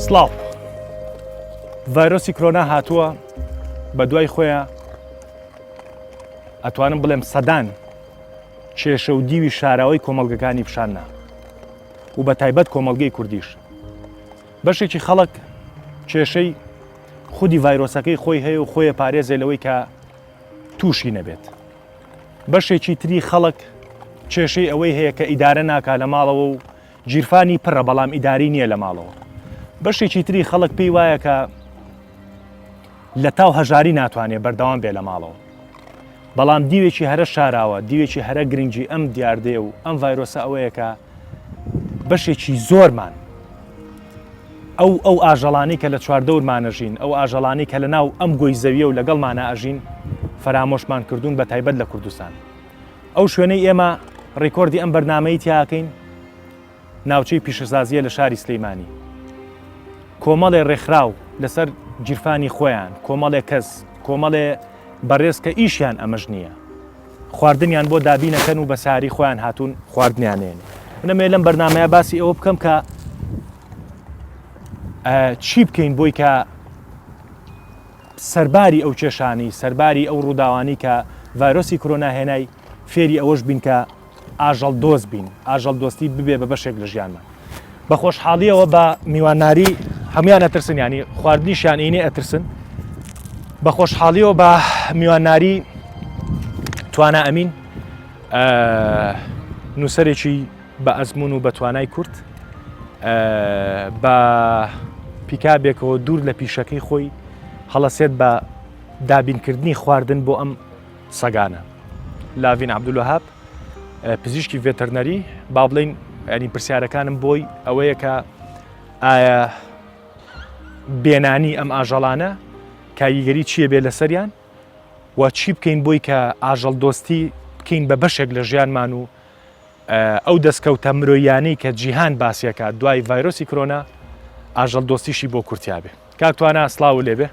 سڵاو. ڤایرۆسی کرۆنا هاتووە بە دوای خۆیان ئەتوانم بڵێم سەدان کێشە و دیوی شاراوەی کۆمەڵگەکانی پیشان نا و بە تایبەت کۆمەڵگەی کوردیش. بەشێکی خەڵک کێشەی خودی ڤایرۆسەکەی خۆی هەیە و خۆیە پارێزێ لەوەی کە تووشی نەبێت. بەشێکی تری خەڵک کێشەی ئەوەی هەیە کە ئیدارە ناکا لە ماڵەوە و گیرفانی پڕە بەڵام ئیداری نییە لە ماڵەوە. بەشێکی تری خەڵک پێی وایە کە لە تاو هەژاری ناتوانێ بەردەوام بێ لە ماڵەوە. بەڵام دیوێکی هەرە شاراوە، دیوێکی هەرە گرنگی ئەم دیاردەیە و ئەم ڤایرۆسە ئەوەیە کە بەشێکی زۆرمان ئەو ئەو ئاژەڵانەی کە لە چواردەورمان ئەژین، ئەو ئاژەڵانەی کە لە ناو ئەم گۆی زەویە و لەگەڵمانا ئەژین فەرامۆشمان کردوون بە تایبەت لە کوردستان. ئەو شوێنەی ئێمە ڕیکۆردی ئەم بەرنامەی تیاکەین ناوچەی پیشەسازییە لە شاری سلیمانی. کۆمەڵێ ڕێکخراو لەسەر گیرفانی خۆیان، کۆمەڵێ کەس، کۆمەڵێ بەڕێز کە ئیشیان ئەمەش نییە، خواردنیان بۆ دابینەکەن و بە ساری خۆیان هاتوون خواردنیان نێنێ. من ئەمەوێ لەم بەرنامەیە باسی ئەوە بکەم کە چی بکەین بۆی کە سەرباری ئەو کێشانەی، سەرباری ئەو ڕووداوانەی کە ڤایرۆسی کرۆنا هێنای، فێری ئەوەش بین کە ئاژەڵ دۆست بین، ئاژەڵ دۆستی ببێ بە بەشێک لە ژیانمان. بە خۆشحاڵیەوە بە میوانناری هەمویان ئەترسن ینی خواردنیشیان ئینێ ئەترسن بە خۆشحاڵیەوە بە میوانناری توانا ئەمین نووسەرێکی بە ئەزمون و بە توانای کورد بە پیکابێکەوە دوور لە پیشەکەی خۆی هەڵەسێت بە دابینکردنی خواردن بۆ ئەم سەگانە. لاڤین عەبدولوەهاب، پزیشکی ڤێتەرنەری، با بڵێین ینی پرسیارەکانم بۆی ئەوەیە کە ئایا بێنانی ئەم ئاژەڵانە کاریگەری چییە بێ لەسەریان و چی بکەین بۆی کە ئاژەڵ دۆستی بکەین بە بەشێک لە ژیانمان و ئەو دەستکەوتە مرۆییانەی کە جیهان باسیەکات دوای ڤایرۆسی کرۆنا ئاژەڵ دۆستیشی بۆ کورتیا بێ. کاک توانا سڵاوو لێبێ.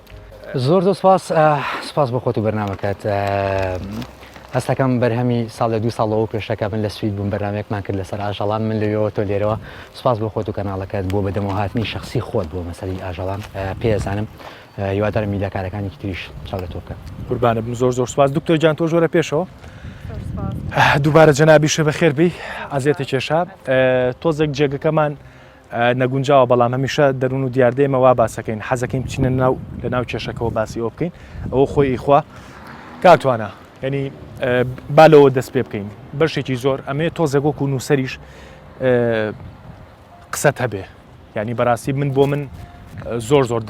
زۆر زۆر سپاس سپاس بۆ خۆت و بەرنامەکەت هەستەکەم بەرهەمی ساڵ لە دوو ساڵەوە پێشەکە من لە سوید بووم بەرنامەیەکمان کرد لەسەر ئاژەڵان من لەوێوە تۆ لێرەوە سپاس بۆ خۆت و کەناڵەکەت بۆ بەدەمەوە هاتنی شخصی خۆت بۆ مەسەلی ئاژەڵان پێزانم هیوادارم میدیاکارەکانی تریش چاو لە تۆ بکەن. قوربانت بم زۆر زۆر سپاس دکتۆر گیان تۆش وەرە پێشەوە دووبارە جەنابیشە بەخێر بی ئازیەتە کێشا تۆزێک جێگەکەمان نەگونجاوە بەڵام هەمیشە دەروون و دیاردەیەمە وا باسەکەین حەزەکەین بچینە ناو لە ناو کێشەکەەوە باسی ئەوە بکەین ئەوە خۆی ئیخوا کاتوانە ینی با لەوە دەست پێ بکەین بەشێکی زۆر ئەمێ تۆزێک وەکو نووسەریش قسەت هەبێ یانی بەراستی من بۆ من زۆر زۆر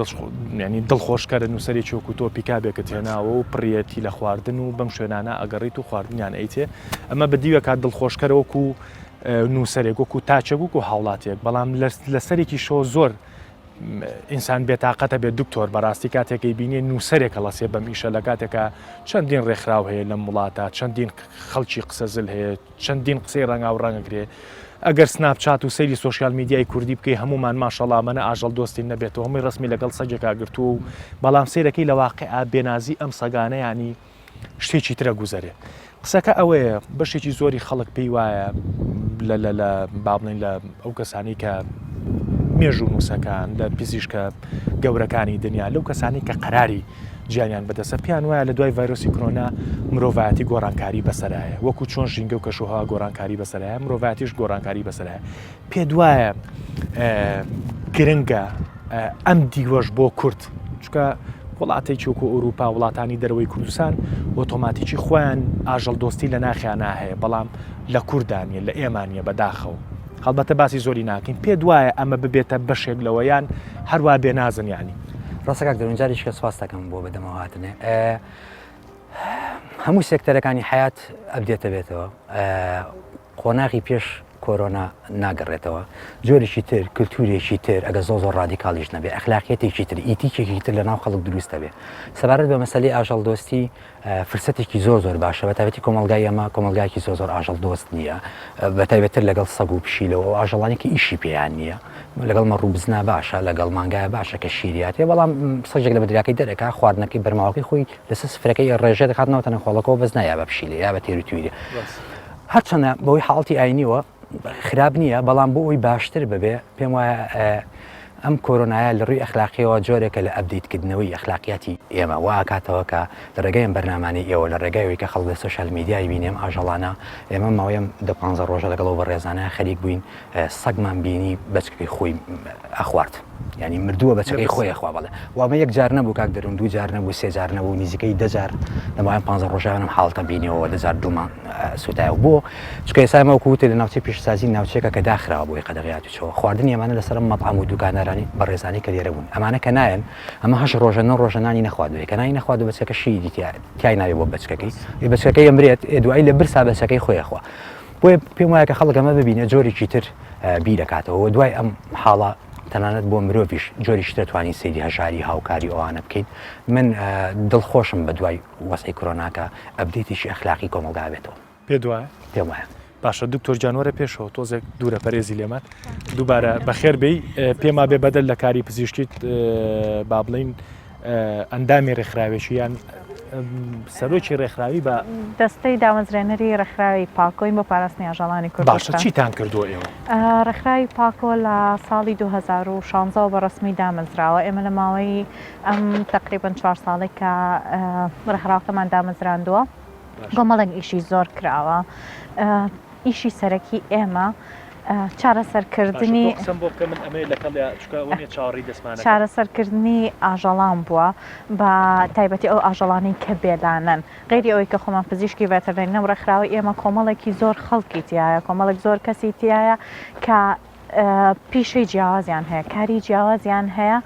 ینی دڵخۆشکەرە نووسەرێکی وەکو تۆ پیکابێکت هێناوە و پڕیەتی لە خواردن و بەم شوێنانە ئەگەڕیت و خواردنیان ئەیتێ ئەمە بە دیوەکات دڵخۆشکەرە وەکو نووسەرێک وەکو تاچێک وەکو هاوڵاتێک بەڵام لەسەرێکی شۆ زۆر ئینسان بێتاقەتە بێت دکتۆر بەڕاستی کاتێکی بینێ نووسەرێک هەڵەسێ بەم ئیشە لە کاتێکە چەندین ڕێکخراو هەیە لەم وڵاتە چەندین خەڵکی قسەزل هەیە چەندین قسەی ڕەنگاو ڕەنگەگرێ ئەگەر سناپ چات و سەیری سۆشیال میدیای کوردی بکەی هەموومان ماشەڵا ئەمەنە ئاژەڵ دۆستین نەبێتەوە هەمووی ڕەسمی لەگەڵ سەگێکا گرتووە و بەڵام سەیرەکەی لە واقعا بێنازی ئەم سەگانە یانی شتێکی ترە گوزەرێ قسەکە ئەوەیە بەشێکی زۆری خەڵک پێی وایە لە لە لە با بڵێن لە ئەو کەسانی کە مێژوو نووسەکان لە پزیشکە گەورەکانی دنیا لەو کەسانی کە قەراری گیانیان بەدەستە، پێیان وایە لە دوای ڤایرۆسی کرۆنا مرۆڤایەتی گۆڕانکاری بەسەرایە، وەکو چۆن ژینگە و کەشوهەوا گۆڕانکاری بەسەرایە، مرۆڤایەتیش گۆڕانکاری بەسەرایە. پێت وایە گرنگە ئەم دیوەش بۆ کورد، چونکە وڵاتێکی وەکو ئەوروپا، وڵاتانی دەرەوەی کوردستان ئۆتۆماتیکی خۆیان ئاژەڵ دۆستی لە ناخیانا هەیە، بەڵام لە کوردا نییە، لە ئێمە نییە بەداخەوە. هەڵبەتە باسی زۆری ناکەین، پێت وایە ئەمە ببێتە بەشێک لەوە یان هەروا بێنازن یانی؟ ڕاستە کاک دەروون جارێکی کە سوپاست دەکەم بۆ بەدەمەوە هاتنێ هەموو سێکتەرەکانی حیات ئەبدێتە بێتەوە قۆناغی پێش کۆرۆنا ناگەڕێتەوە جۆرێکی تر کللتورێکی تر ئەگە زۆ زۆر ڕادیکالیش نەبێ ئەخلاقیەتێکی تر ئیتیکێکی تر لە ناو خەڵک دروست دەبێ سەبارەت بە مەسەلەی ئاژەڵ دۆستی فرسەتێکی زۆر زۆر باشە بە تایبەتی کۆمەڵگای ئێمە کۆمەڵگایەکی زۆر زۆر ئاژەڵ دۆست نییە بە تایبەتتر لەگەڵ سەگ و پشیلەوە ئەو ئاژەڵانی کە ئیشی پێیان نییە لەگەڵ مەڕ و بزنا باشە لەگەڵ مانگایە باشە کە شیریاتێ بەڵام سەگێک لە بەدراکەی دەرەکا خواردنەکەی بەرماوەکەی خۆی لەسەر سفرەکەی ڕێژە دەکاتنەوە تەنە خۆڵەکەەوە بەس نایە بە پشیلە یا بە تێر و تویرە هەرچەندە بەوەی حاڵتی ئاینیەوە خراپ نییە بەڵام بۆ ئەوی باشتر ببێ پێم وایە. ئەم کۆرۆنایە لە ڕووی ئەخلاقیەوە جۆرێکە لە update کردنەوەی ئەخلاقیاتی ئێمە، وا ئەکاتەوە کە لە ڕێگای ئەم بەرنامانەی ئێوە، لە ڕێگای ئەوەی کە خەڵک لە social media ی بینێ ئەم ئاژەڵانە، ئێمە ماوەی ئەم دە پانزە ڕۆژە لەگەڵ ئەو بەڕێزانە خەریک بووین سەگمان بینی بەچکەکەی خۆی ئەخوارد یانی مردووە بەچەکەی خۆی ئەخوا بەڵێ و ئەمە یەک جار نەبوو کاک دەروون دوو جار نەبوو سێ جار نەبوو نزیکەی دە جار لە ماوەی ئەم پانزە ڕۆژە من ئەم حاڵەتەم بینیەوە دە جار دڵمان سووتایەوە بۆ چونکە ئێستا ئێمە وەکو وتت لە ناوچەی پیشەسازی ناوچەیەکە کە داخراوە بۆی قەدەغەی هاتوچۆ خواردنی ئەمانە لەسەر ئەم مەتعەم و دوکاندارانی بەڕێزانی کە لێرە بوون ئەمانە کە نایەن ئەمە هەشت ڕۆژە نۆ ڕۆژە نانی نەخواردووە کە نانی نەخواردووە بەچکەکە شیری تیای ناوێ بۆ بەچکەکەی بەچکەکەی ئەمرێت دوایی لە برسا بەچەکەی خۆی ئەخوا بۆیە پێم وایە کە خەڵک ئەمە ببینێ جۆرێکی تر بیرەکاتەوە و دوای ئەم حاڵە تەنانەت بۆ مرۆڤیش جۆرێکی تر توانین سەیری هەژاری هاوکاری ئەوانە بکەین من دڵخۆشم بە دوای وەزعی کۆرۆناکە update ێکی ئەخلاقی کۆمەڵگا بێتەوە. پێت وایە؟ پێم وایە. باشە دکتۆر گیان وەرە پێشەوە تۆزێک دوورە پەرێزی لێمان دووبارە بەخێر بێی پێما بێ بەدەر لە کاری پزیشکیت با بڵین ئەندامی ڕێکخراوێکی یان سەرۆکی ڕێکخراوی بە دەستەی دامەزرێنەری ڕێکخراوی پاکۆین بۆ پاراستنی ئاژەڵانی کوردستان. باشە چیتان کردووە ئێوە؟ ڕێکخراوی پاکۆ لە ساڵی 2016 بە ڕەسمی دامەزراوە. ئێمە لە ماوەی ئەم تەقریبەن چوار ساڵەی کە ڕێکخراوەکەمان دامەزراندووە کۆمەڵێک ئیشی زۆر کراوە. ئیشی سەرەکی ئێمە چارەسەرکردنی چارەسەرکردنی ئاژەڵان بووە بە تایبەتی ئەو ئاژەڵانەی کە بێلانەن غەیری ئەوەی کە خۆمان پزیشکی ڤێتەرنەرین لەم ڕێکخراوەی ئێمە کۆمەڵێکی زۆر خەڵکی تیایە کۆمەڵێک زۆر کەسی تیایە کە پیشەی جیاوازیان هەیە، کاری جیاوازیان هەیە،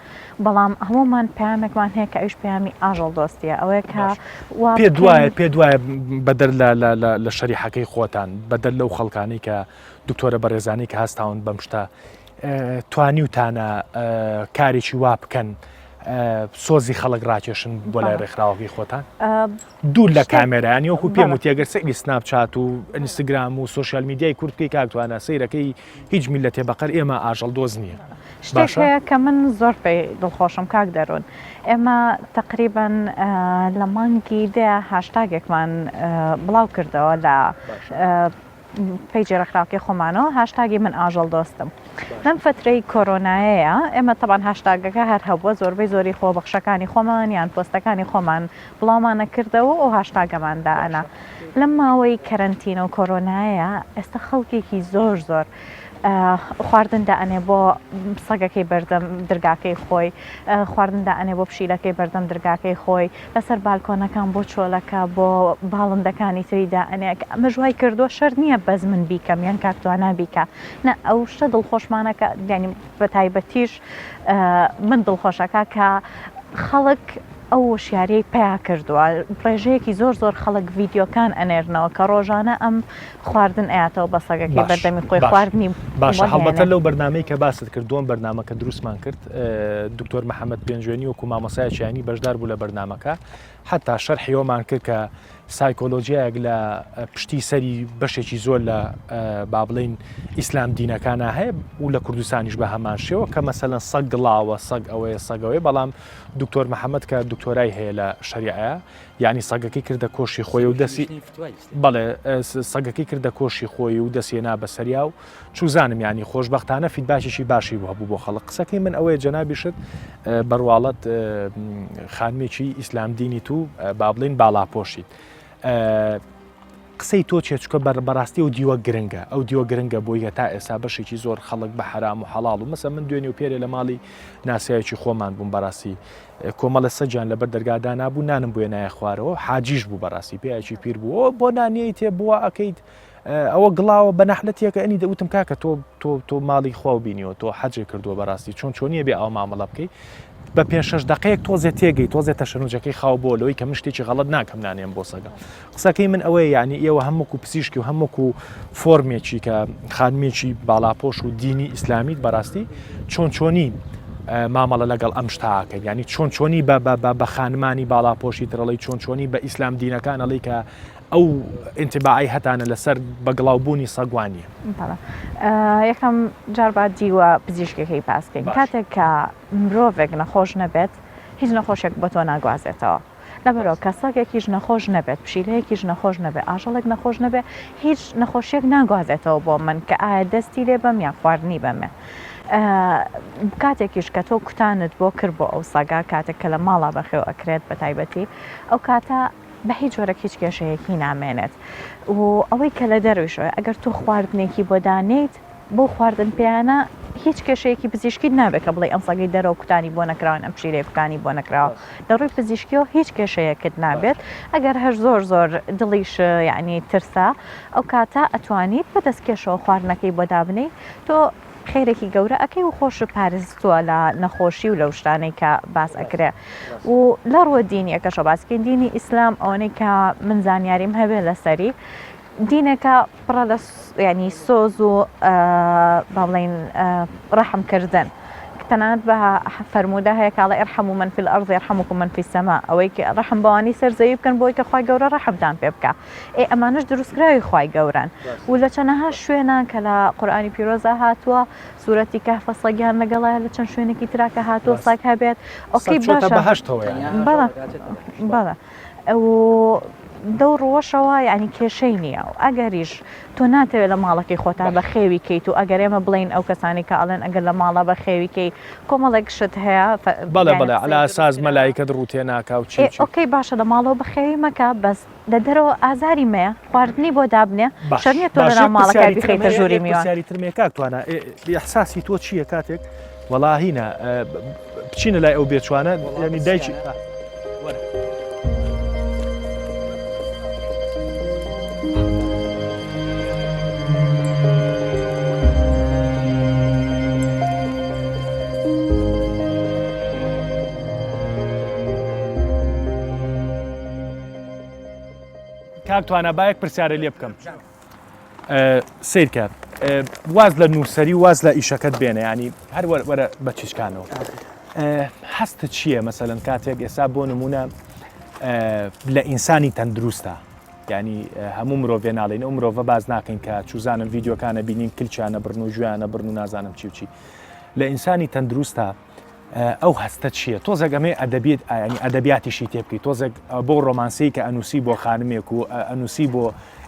بەڵام هەموومان پەیامێکمان هەیە کە ئەویش پەیامی ئاژەڵ دۆستیە، ئەوەیە کە وا پێت وایە پێت وایە بەدەر لە لە لە لە شەریحەکەی خۆتان بەدەر لەو خەڵکانەی کە دکتۆرە بەڕێزانی کە هەستاون بەم شتە توانیوتانە کارێکی وا بکەن سۆزی خەڵک ڕاکێشن بۆ لای ڕێکخراوەکەی خۆتان؟ دوور لە کامێرا یانی وەکو پێم وتی ئەگەر سەیری سناپ چات و ئینستاگرام و social media ی کورد بکەی کاک توانا سەیرەکەی هیچ میللەتێ بەقەر ئێمە ئاژەڵ دۆست نییە شتێک هەیە کە من زۆر پێی دڵخۆشم کاک دەروون ئێمە تقریبا لە مانگی دە هاشتاگێکمان بڵاو کردەوە لە page ی ڕێکخراوەکەی خۆمانەوە هاشتاگی من ئاژەڵ دۆستم لەم فەترەی کۆرۆنایەیە ئێمە تەبان هاشتاگەکە هەر هەبووە زۆربەی زۆری خۆبەخشەکانی خۆمان یان پۆستەکانی خۆمان بڵاومانە کردەوە و هاشتاگەمان دائەنا لەم ماوەی کەرەنتینە و کۆرۆنایە ئێستا خەڵکێکی زۆر زۆر خواردن دائەنێ بۆ سەگەکەی بەردەم درگاکەی خۆی خواردن دائەنێ بۆ پشیلەکەی بەردەم درگاکەی خۆی لەسەر بالکۆنەکان بۆ چۆلەکە بۆ باڵندەکانی تری دائەنێ کە ئەمەش وای کردووە شەرت نییە بەس من بیکەم یان کاک توانا بیکا نا ئەو شتە دڵخۆشمانە کە یانی بە تایبەتیش من دڵخۆشەکە کە خەڵک ئەو وشیاریەی پیا کردووە ڕێژەیەکی زۆر زۆر خەڵک ڤیدیۆکان ئەنێرنەوە کە ڕۆژانە ئەم خواردن ئەیاتەوە بە سەگەکەی بەردەمی خۆی خواردنی باشە هەڵبەتە لەو بەرنامەی کە باست کرد دووەم بەرنامە کە دروستمان کرد دکتۆر محەممەد پێنجوێنی وەکو مامۆسایەکی ئاینی بەشدار بوو لە بەرنامەکە حتا شەرحی ئەومان کرد کە سایکۆلۆژیایەک لە پشتی سەری بەشێکی زۆر لە با بڵین ئیسلام دینەکانە هەیە و لە کوردستانیش بە هەمان شێوە کە مەسەلەن سەگ گڵاوە سەگ ئەوەیە سەگەوەی بەڵام دکتۆر محەممەد کە دکتۆرای هەیە لە شەریعە یعنی سەگەکەی کردە کۆشی خۆی و دەستی بەڵێ سەگەکەی کردە کۆشی خۆی و دەست هێنا بەسەریا و چوزانم یانی خۆشبەختانە feedback ێکی باشی بوو هەبوو بۆ خەڵک قسەکەی من ئەوەیە جەنابیشت بەڕواڵەت خانمێکی ئیسلام دینیت و با بڵین باڵاپۆشیت قسەی تۆ چێ چکە بەر بەڕاستی و دیوە گرنگە ئەو دیوە گرنگە بۆیە تا ئێستا بەشێکی زۆر خەڵک بە حرام و حەڵاڵ و مەسە من دوێنێ و پێرێ لە ماڵی ناسیاوێکی خۆمان بووم بەڕاستی کۆمەڵە سەگیان لەبەر دەرگا دانابوو نانم بۆ هێنایە خوارەوە حاجیش بوو بەڕاستی پیاوێکی پیر بوو ئۆ بۆ نانیەی تێ بووە ئەکەیت ئەوە گڵاوە بە نەحلەتێکە ئەنی دەوتم کاکە تۆ تۆ تۆ ماڵی خوا و بینیەوە تۆ حەجێ کردووە بەڕاستی چۆن چۆنیە بێ ئەو مامەڵە بکەی بە پێ شەش دقەیەک تۆزێ تێگەی تۆزێ تەشەنوجەکەی خاو بۆ لەوەی کە من شتێکی غەڵت ناکەم نانێم بۆ سەگە قسەکەی من ئەوەیە یعنی ئێوە هەم وەکو پزیشکی و هەم وەکو فۆرمێکی کە خانمێکی باڵاپۆش و دینی ئیسلامیت بەڕاستی چۆن چۆنی مامەڵە لەگەڵ ئەم شتاکە ینی چۆن چۆنی بە بە بە خانمانی باڵاپۆشی ترڵی چۆن چۆنی بە ئیسلام دینەکان ئەڵی کە ئەو ئینتباعی هەتانە لەسەر بە گڵاوبوونی سەگوانیە یەکەم جار با دیوە پزیشکەکەی پاسکەین کاتێک کە مرۆڤێک نەخۆش نەبێت هیچ نەخۆشێک بە تۆ ناگوازێتەوە لەبەرئەوە کە سەگێکیش نەخۆش نەبێت، پشیلەیەکیش نەخۆش نەبێت، ئاژەڵێک نەخۆش نەبێت، هیچ نەخۆشییەک ناگوازێتەوە بۆ من کە ئایا دەستی لێ بەم یان خواردنی بەمێ. کاتێکیش کە تۆ کوتانت بۆ کرد بۆ ئەو سەگە کاتێک کە لە ماڵا بەخێو ئەکرێت بە تایبەتی ئەو کاتە بە هیچ جۆرێک هیچ کێشەیەکی نامێنێت و ئەوەی کە لە دەرویشەوە ئەگەر تۆ خواردنێکی بۆ دانێیت بۆ خواردن پێیانە هیچ کێشەیەکی پزیشکیت نابێت کە بڵێی ئەم سەگەی دەرەوە کوتانی بۆ نەکراوە ئەم پشیلەیە کوتانی بۆ نەکراوە لە ڕووی پزیشکیەوە هیچ کێشەیەکت نابێت ئەگەر هەر زۆر زۆر دڵیش یعنی ترسا ئەو کاتە ئەتوانیت بە دەست کێشەوە خواردنەکەی بۆ دابنێی تۆ خێرێکی گەورە ئەکەی و خۆشت پارێزتووە لە نەخۆشی و لەو شتانەی کە باس ئەکرێ و لە ڕووە دینیەکەشەوە باس بکەین دینی ئیسلام ئەوەنەی کە من زانیاریم هەبێ لەسەری دینێکە پڕە لە ینی سۆز و با بڵێین ڕەحمکردن تەنانەت بە فەرموودە هەیە کاڵە ارحموا من فی الارض یرحمکم من فی السماء ئەوەی کە ڕەحم بەوانی سەر زەوی بکەن بۆی کە خوای گەورە ڕەحمتان پێ بکا ئێ ئەمانەش دروستکراوی خوای گەورەن و لە چەنەها شوێنە کە لە قورئانی پیرۆزا هاتووە سورەتی کەهفە سەگیان لەگەڵایە لە چەند شوێنێکی ترا کە هاتووە سەگ هەبێت ئۆکەی باشە بەهەشتەوە بەڵێ بەڵێ و لەو ڕووەشەوە یانی کێشەی نییە و ئەگەریش تۆ ناتەوێت لە ماڵەکەی خۆتا بە خێوی کەیت و ئەگەر ئێمە بڵێین ئەو کەسانی کە ئەڵێن ئەگەر لە ماڵە بە خێوی کەی کۆمەڵێک شت هەیە بەڵێ بەڵێ عەلا ئەساس مەلایکەت ڕوو تێ ناکا و چی ئۆکەی باشە لە ماڵەوە بەخێوی مەکە بەس لە دەرەوە ئازاری مەیە خواردنی بۆ دابنێ شەر نییە تۆ لەناو ماڵەکە بیخەیتە ژووری میوان پرسیاری ترم هەیە کاک توانا ئیحساسی تۆ چییە کاتێک وەڵاهی نا بچینە لای ئەو بێچوانە یعنی دایکی کاک توانا با یەک پرسیارە لێ بکەم سیرکە واز لە نووسری واز لە ئیشەکەت بێنە ینی هەر وەرە بە چیچکانەوە هەستە چییە مەسەلەن کاتێک ئێستا بۆ نمونە لە ئینسانی تەندروستە ینی هەموو مرۆڤێ ناڵین ئەو مرۆڤە باز ناکەین کە چوزانم ڤیددیوکانە بینین کلچانە بڕن و گویانە بڕن و نازانم چی و چی لە ئینسانی تەندروستە ئەو هەستە چییە؟ تۆزێک ئەمەی ئەدەبیت ینی ئەدەبیاتیشی تێ بکەی تۆزێک بۆ ڕۆمانسی کە ئەنووسی بۆ خانمێک و ئەنووسی بۆ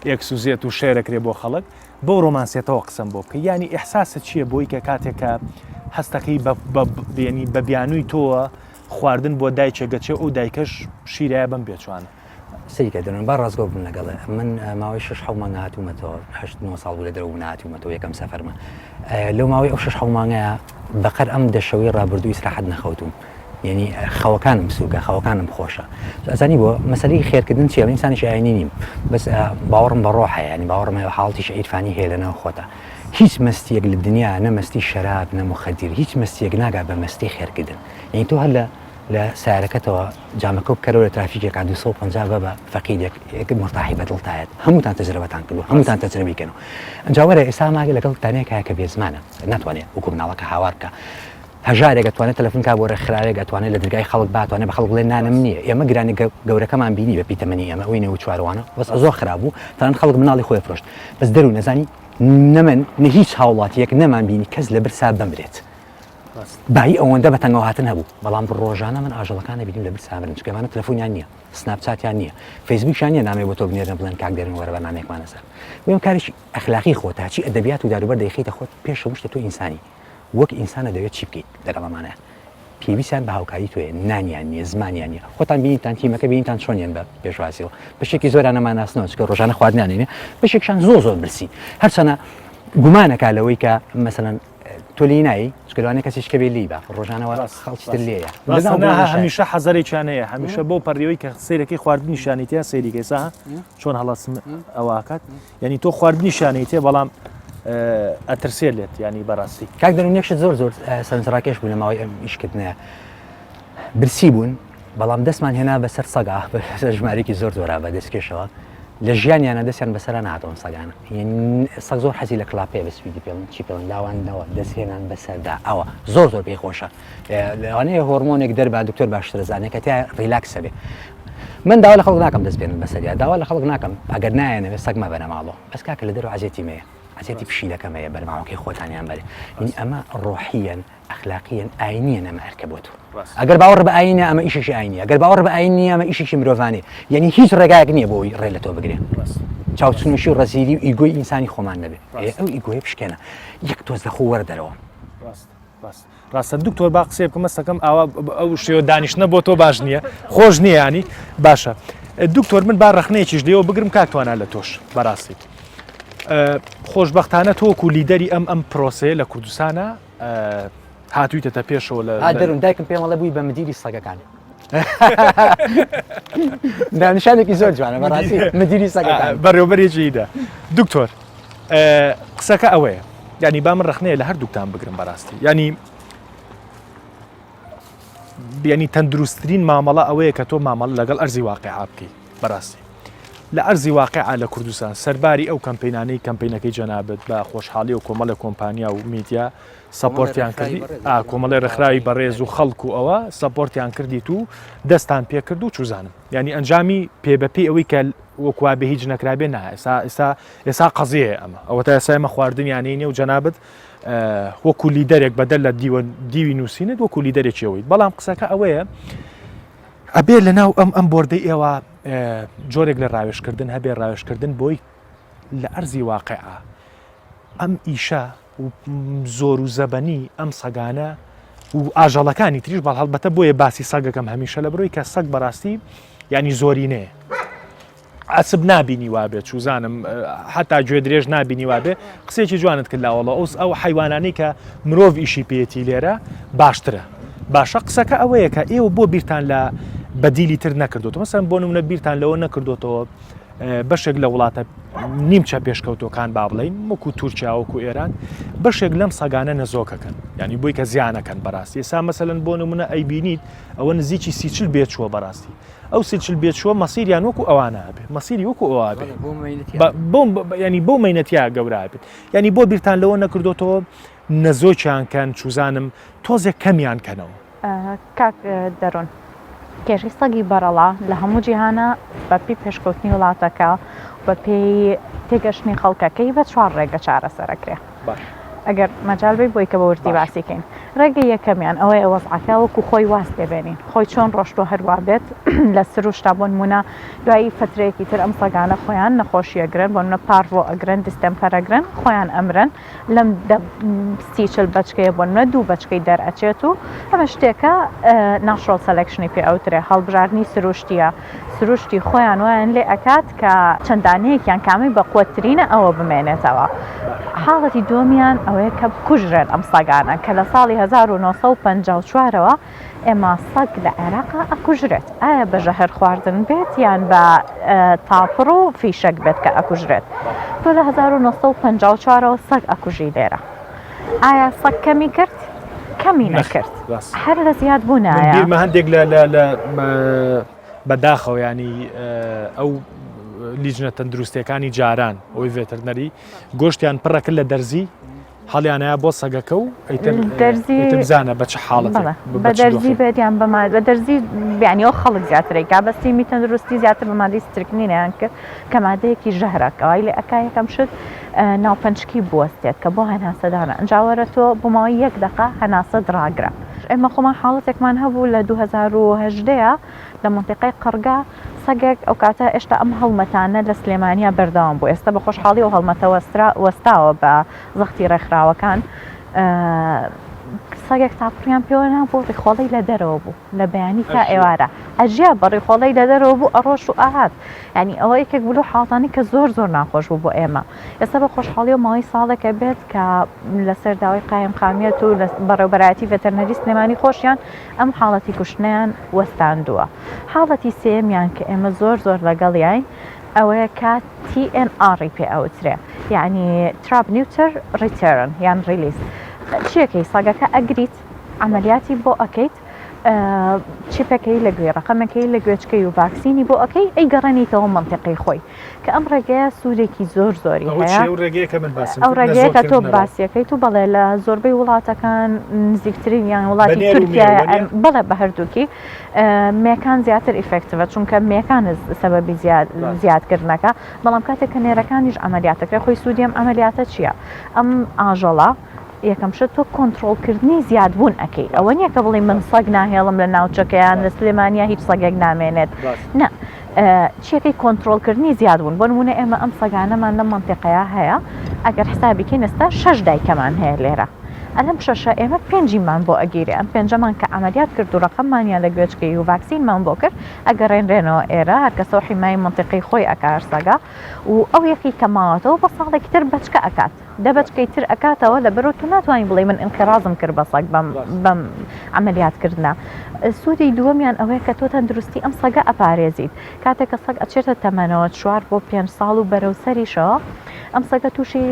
ئێکسوزێت و شێرەکرێ بۆ خەڵک بۆ ڕۆمانسێتەوە قسەم بۆ بکە ینی ئیحساسە چییە بۆی کە کاتێک کە هەستەکەی بێنی بە بیانووی تۆوە خواردن بۆ دایکێک گەچێ ئەو دایکەش شیرایە بەم بێچوانە. سەیرکە دەرون با ڕاستگۆ بم لەگەڵێ من ماوەی شش حەو مانگە هاتوومەتەوە هەشت نۆ ساڵ بوو لە دەرەوە بوو نەهاتوومەتەوە یەکەم سەفەرمە لەو ماوەی ئەو شش حەو مانگەیە بەقەر ئەم دە شەوەی ڕابردوو ئیسراحەت نەخەوتوم یعنی خەوەکانم سووکە خەوەکانم خۆشە ئەزانی بۆ مەسەلەی خێرکردن چییە من ئینسانێکی ئاینی نیم بەس باوەڕم بە ڕۆح هەیە یعنی باوەڕم هەیە حاڵەتیش عیرفانی هەیە لەناو خۆتا هیچ مەستیەک لە دنیا نە مەستی شەراب نە مخدر هیچ مەستیەک ناگا بە مەستی خێرکردن یعنی تۆ هەر لە لە سەیارەکەتەوە جامەکەو بکەرەوە لە ترافیکێکا 250 بە بە فەقیرێک یەک مورتاحی بە دڵتایەت هەمووتان تەجرەبەتان کردووە هەمووتان تەجرەبەی کەن ئەنجا وەرە ئێستا ماگە لەگەڵ تانەیەک هەیە کە بێزمانە ناتوانێت وەکو مناڵەکە هاوار بکە هەژارێک ئەتوانێت تەلەفۆن کا بۆ ڕێکخراوێک ئەتوانێت لە درگای خەڵک با ئەتوانێت بە خەڵک بڵێ نانم نییە ئێمە گرانی گەورەکەمان بینی بە پیتەمەنی ئێمە ئەوی نەوە چواروانە بەس زۆر خراپ بوو تەنانەت خەڵک مناڵی خۆی فرۆشت بەس دەرو نەزانی نەمن نە هیچ هاوڵاتیەک نەمان بینی کەس لە برسا بمرێت بایی ئەوەندە بە تەنگەوهاتن هەبوو، بەڵام ڕۆژانە من ئاژەڵەکان ئەبینم لە برسا ئەمرن، چونکە ئەمانە تەلەفۆنیان نییە، سناپچاتیان نییە، فەیسبووکیان نییە نامەیەک بۆ تۆ بنێرن بڵێن کاک دەرون وەرە بەرنامەیەکمان لەسەر. بۆیە کارێکی ئەخلاقی خۆتە، هەرچی ئەدەبیات و داروبەر دەیخەیتە خۆت، پێش هەموو شتێ تۆ ئینسانی، وەک ئینسان ئەدەوێت چی بکەیت لەگەڵ ئەمانە؟ پێویستیان بە هاوکاری تۆیە، نانیان نییە، زمانیان نییە، خۆتان بینیتان تیمەکە بینیتان چۆنیان بە پێشوازیەوە، بەشێکی زۆریان ئەمانناسنەوە چونکە ڕۆژانە خواردنیان نێنێ، بەشێکیشان زۆر زۆر برسین، هەرچەنە گومانەکا لەوەی کە مەسەلەن تۆ لێی نایی چونکە لەوانەیە کەسیش کە بێ لێی با ڕۆژانەوە خەڵکی تر لێیە ڕاستە نا هەمیشە حەزەرێکیان هەیە هەمیشە بۆ پەڕیەوەی کە سەیرەکەی خواردنیشیانی تیا سەیری کە ئێستا چۆن هەڵەسم ئەوە کات یعنی تۆ خواردنیشیانی تێ بەڵام ئەترسێ لێت ینی بەڕاستی کاک دەروون یەک شت زۆر زۆر سەرنجڕاکێش بوو لە ماوەی ئەم ئیشکردنەیە برسی بوون بەڵام دەستمان هێنا بەسەر سەگا بەسەر ژمارێکی زۆر زۆرا بە دەستکێشەوە لە ژیانیانە دەستیان بەسەرا نەهاتەوە سەگانە سەگ زۆر حەزی لە کلاپەیە بە سویدی پێڵن چی پێڵن لاواندنەوە دەستهێنان بەسەردا ئەوە زۆر زۆر پێی خۆشە لەوانەیە هۆرمۆنێک دەربا دکتۆر باشترە زانێ کە تیا relax ە بێ من داوا لە خەڵک ناکەم دەست بێنن بەسەریا داوا لە خەڵک ناکەم ئەگەر نایەنەوێ سەگ مەبەنە ماڵەوە بەس کاکە لە دەرەوە عەزێتی مەیە عەزێتی پشیلەکە مەیە بەرماوەکەی خۆتانیان بەرێ ئەمە ڕۆحیەن ئەخلاقیەن ئاینیەن ئەمە ئەرکە بۆ تۆ ئەگەر باوەڕ بە ئاینە ئەمە ئیشێکی ئاینیە ئەگەر باوەڕ بە ئاین نییە ئەمە ئیشێکی مرۆڤانەیە یعنی هیچ ڕێگایەک نییە بۆ ئەوی ڕێ لە تۆ بگرێ چاوچنۆکی و ڕەزیلی و ego ی ئینسانی خۆمان نەبێ ئەو ego یە بشکێنە یەک تۆز لە خۆ وەردەرەوە. ڕاست ڕاستە دکتۆر با قسەی بکەم مەستەکەم ئاوا ئەو شێوە دانیشتنە بۆ تۆ باش نییە خۆش نییە ینی باشە دکتۆر من با ڕخنەیەکیش لێەوە بگرم کاک توانا لە تۆش بەڕاستی خۆشببختانە تۆکو لیدەری ئەم ئەم پرۆسەیە لە کوردستانە هاتوویتەتە پێشەوە لە دەرون دایکم پێم ئەڵێ بووی بە مدیری سەگەکان ناونیشانێکی زۆر جوانە بەڕاستی مدیری سەگەکان بەڕێوبەرێکی دا دکتۆر قسەکە ئەوەیە یعنی با من ڕخنەیە لە هەردووکتان بگرم بەڕاستی یعنی بیانی تەندروستترین مامەڵە ئەوەیە کە تۆ مامەڵ لەگەڵ ئەرزی واقعا بکەیت بەڕاستی لە ئەرزی واقعا لە کوردستان سەرباری ئەو کەمپینانەی کەمپینەکەی جەنابەت بە خۆشحاڵی و کۆمەڵە کۆمپانیا و میدیا support یان کردی کۆمەڵی ڕێکخراوی بەڕێز و خەڵک و ئەوە support یان کردیت و دەستان پێکرد و چوزانم یعنی ئەنجامی پێ بە پێی ئەوەی کە وەکوا بێ هیچ نەکرابێ نا ئێسا ئێستا ئێسا قەزیەیە ئەمە ئەوە تا ئێستا ئێمە خواردنیانەی نیە و جەنابت وەکو لیدەرێک بەدەر لە دیوە دیوی نووسینت وەکو لیدەرێکی ئەوەیت بەڵام قسەکە ئەوەیە ئەبێ لە ناو ئەم ئەم بۆردەی ئێوە جۆرێک لە ڕاوێژکردن هەبێ ڕاوێژکردن بۆی لە ئەرزی واقعە ئەم ئیشە و زۆر و زەبەنی ئەم سەگانە و ئاژەڵەکانی تریش بەڵ هەڵبەتە بۆیە باسی سەگەکەم هەمیشە لە برۆی کە سەگ بەڕاستی ینی زۆرینەیە ئەسب نابینی وابێ چوزانم حتا گوێ درێژ نابینی وابێ قسێکی جوانت کرد لاوەڵە ئەوس ئەو حیوانانەی کە مرۆڤ ئیشی پێیەتی لێرە باشترە باشە قسەکە ئەوەیە کە ئێوە بۆ بیرتان لە بەدیلی تر نەکردوتەوە مەسەن بۆ نمونە بیرتان لەوە نەکردوتەوە بەشێک لە وڵاتە نیمچە پێشکەوتوەکان با بڵین وەکو تورکیا وەکو ئێران بەشێک لەم سەگانە نەزۆکەکەن ینی بۆی کە زیانەکەن بەڕاستی ئێستا مەسەلەن بۆ نمونە ئەیبینیت ئەوە نزیکی سیچل بێچووە بەڕاستی ئەو سیچل بێچووە مەسیریان وەکو ئەوانە هەبێ مەسیری وەکو ئەوە بێ ینی بۆ مینەتیا گەورە بێت ینی بۆ بیرتان لەوە نەکردوتەوە نەزۆکیان کەن چوزانم تۆزێک کەمیان کەنەوە. کاک دەرون کێشەی سەگی بەڕەڵا لە هەموو جیهانا بە پێی پێشکەوتنی وڵاتەکە و بە پێی تێگەشتنی خەڵکەکەی بە چوار ڕێگە چارەسەر ئەکرێ ئەگەر مەجال بی بۆی کە بە وردی باسی کەین ڕێگەی یەکەمیان ئەوەیە وەزعەکە وەکو خۆی واز پێ بێنین خۆی چۆن ڕۆشتوە هەروا بێت لە سروشتا بۆ نمونە دوایی فترەیەکی تر ئەم سەگانە خۆیان نەخۆشی ئەگرن بۆ نمونە parvo ئەگرن distemper ئەگرن خۆیان ئەمرن لەم دە 30 40 بەچکەیە بۆ نمونە دوو بەچکەی دەرئەچێت و ئەمە شتێکە natural selection ی پێ ئەوترێ هەڵبژاردنی سروشتیە سروشتی خۆیان وایان لێ ئەکات کە چەند دانەیەکیان کامەی بەقوەتترینە ئەوە بمێنێتەوە حاڵەتی دووەمیان ئەوەیە کە بکوژرێن ئەم سەگانە کە لە ساڵی 1954ەوە ئێمە سەگ لە عێراقا ئەکوژرێت ئایا بە ژەهر خواردن بێت یان بە تاپڕ و فیشەک بێت کە ئەکوژرێت تۆ لە 1954ەوە سەگ ئەکوژی لێرە ئایا سەگ کەمی کرد کەمی نەکرد هەر لە زیاد بوونایە بیرمە هەندێک لە لە بەداخەوە ینی ئەو لیجنە تەندروستیەکانی جاران ئەوی veterinary گۆشتیان پڕەکرد لە دەرزی هەڵیانایە بۆ سەگەکە و ئیتر دەرزی ئیتر بزانە بە چ حاڵەتێک بەڵێ بە بە چ دەرزی دۆخێک. بێت یان بە ما- بە دەرزی یعنی ئەو خەڵک زیاترەی کا بەس تیمی تەندروستی زیاتر بە مادەی سترکنینیان کرد کە مادەیەکی ژەهرە کە وای لێ ئەکا یەکەم شت اه، ناوپەنچکی بوەستێت کە بۆ هەناسەدانە ئەنجا وەرە تۆ بۆ ماوەی یەک دەقە هەناسەت ڕاگرە ئێمە خۆمان حاڵەتێکمان هەبوو لە 2018 لە مەنتیقەی قەڕگە سەگێک ئەو کاتە ئێشتا ئەم هەڵمەتانە لە سلێمانیا بەردەوام بوو ئێستا بە خۆشحاڵی ئەو هەڵمەتە وەسترا وەستاوە بە زەختی ڕێکخراوەکان سەگێک تاپڕیان پێوە نابوو ڕیخۆڵەی لە دەرەوە بوو لە بەیانی تا ئێوارە ئەژیا بە ڕیخۆڵەی لە دەرەوە بوو ئەڕۆش و ئەهات ینی ئەوە یەکێک بوو لەو حاڵتانی کە زۆر زۆر ناخۆش بوو بۆ ئێمە ئێستا بە خۆشحاڵی و ماوەی ساڵێکە بێت کە لەسەر داوای قایمقامیەت و بەڕێوبەرایەتی ڤێتەرنەری سلێمانی خۆشیان ئەم حاڵەتی کوشتنەیان وەستاندووە. حاڵەتی سێیەمیان کە ئێمە زۆر زۆر لەگەڵیاین ئەوەیە کە TNR ی پێ ئەوترێ یعنی trap neuter return یان release چیەکەی سەگەکە ئەگریت عملیاتی بۆ ئەکەیت چیپەکەی لە گوێ ڕقەمەکەی لە گوێچکەی و ڤاکسینی بۆ ئەەکەی ئەی گەڕێنیتەوە منتیقی خۆی کە ئەم ڕێگەیە سوودێکی زۆر زۆری هەیە. ئەو ڕێگەیە کە من باسم ئەو ڕێگەیە کە تۆ باسیەکەیت و بەڵێ لە زۆربەی وڵاتەکان نزیکترین یان وڵاتی تورکیا بەڵێ بە هەردووکی مێکان زیاتر effective ە چونکە مێکان سەبەبی زیادکردنەکە بەڵام کاتێک کە نێرەکانیش عملیاتەکە خۆی سوودیم عملیاتە چییە ئەم ئاژەڵە یەکەم شت تۆ کۆنتڕۆڵکردنی زیادبوون ئەکەی ئەوە نییە کە بڵێی من سەگ ناهێڵم لە ناوچەکەیان لە سلێمانیا هیچ سەگێک نامێنێت نا چیەکەی کۆنتڕۆڵکردنی زیادبوون بۆ نمونە ئێمە ئەم سەگانەمان لەم مەنتیقەیە هەیە ئەگەر حسابی کەین ئێستا شەش دایکەمان هەیە لێرە. ئەلەم شەشە ئێمە پێنجیمان بۆ ئەگیرێ ئەم پێنجەمان کە عەمەلیات کرد و ڕەقەممانیان لە گوێچکەی و ڤاکسینمان بۆ کرد ئەگەڕێنرێنەوە ئێرە هەر کەسەو حیمای مەنتیقەی خۆی ئەکا هەر سەگە و ئەو یەکەی کە ماوەتەوە بە ساڵێکی تر بەچکە ئەکات دە بەچکەی تر ئەکاتەوە لەبەرئەوە تۆ ناتوانی بڵێی من ئینقیڕازم کرد بە سەگ بەم بەم عەمەلیات کردنە سوودی دووەمیان ئەوەیە کە تۆ تەندروستی ئەم سەگە ئەپارێزیت کاتێک کە سەگ ئەچێتە تەمەنەوە چوار بۆ پێنج ساڵ و بەرەو سەریشەوە ئەم سەگە تووشی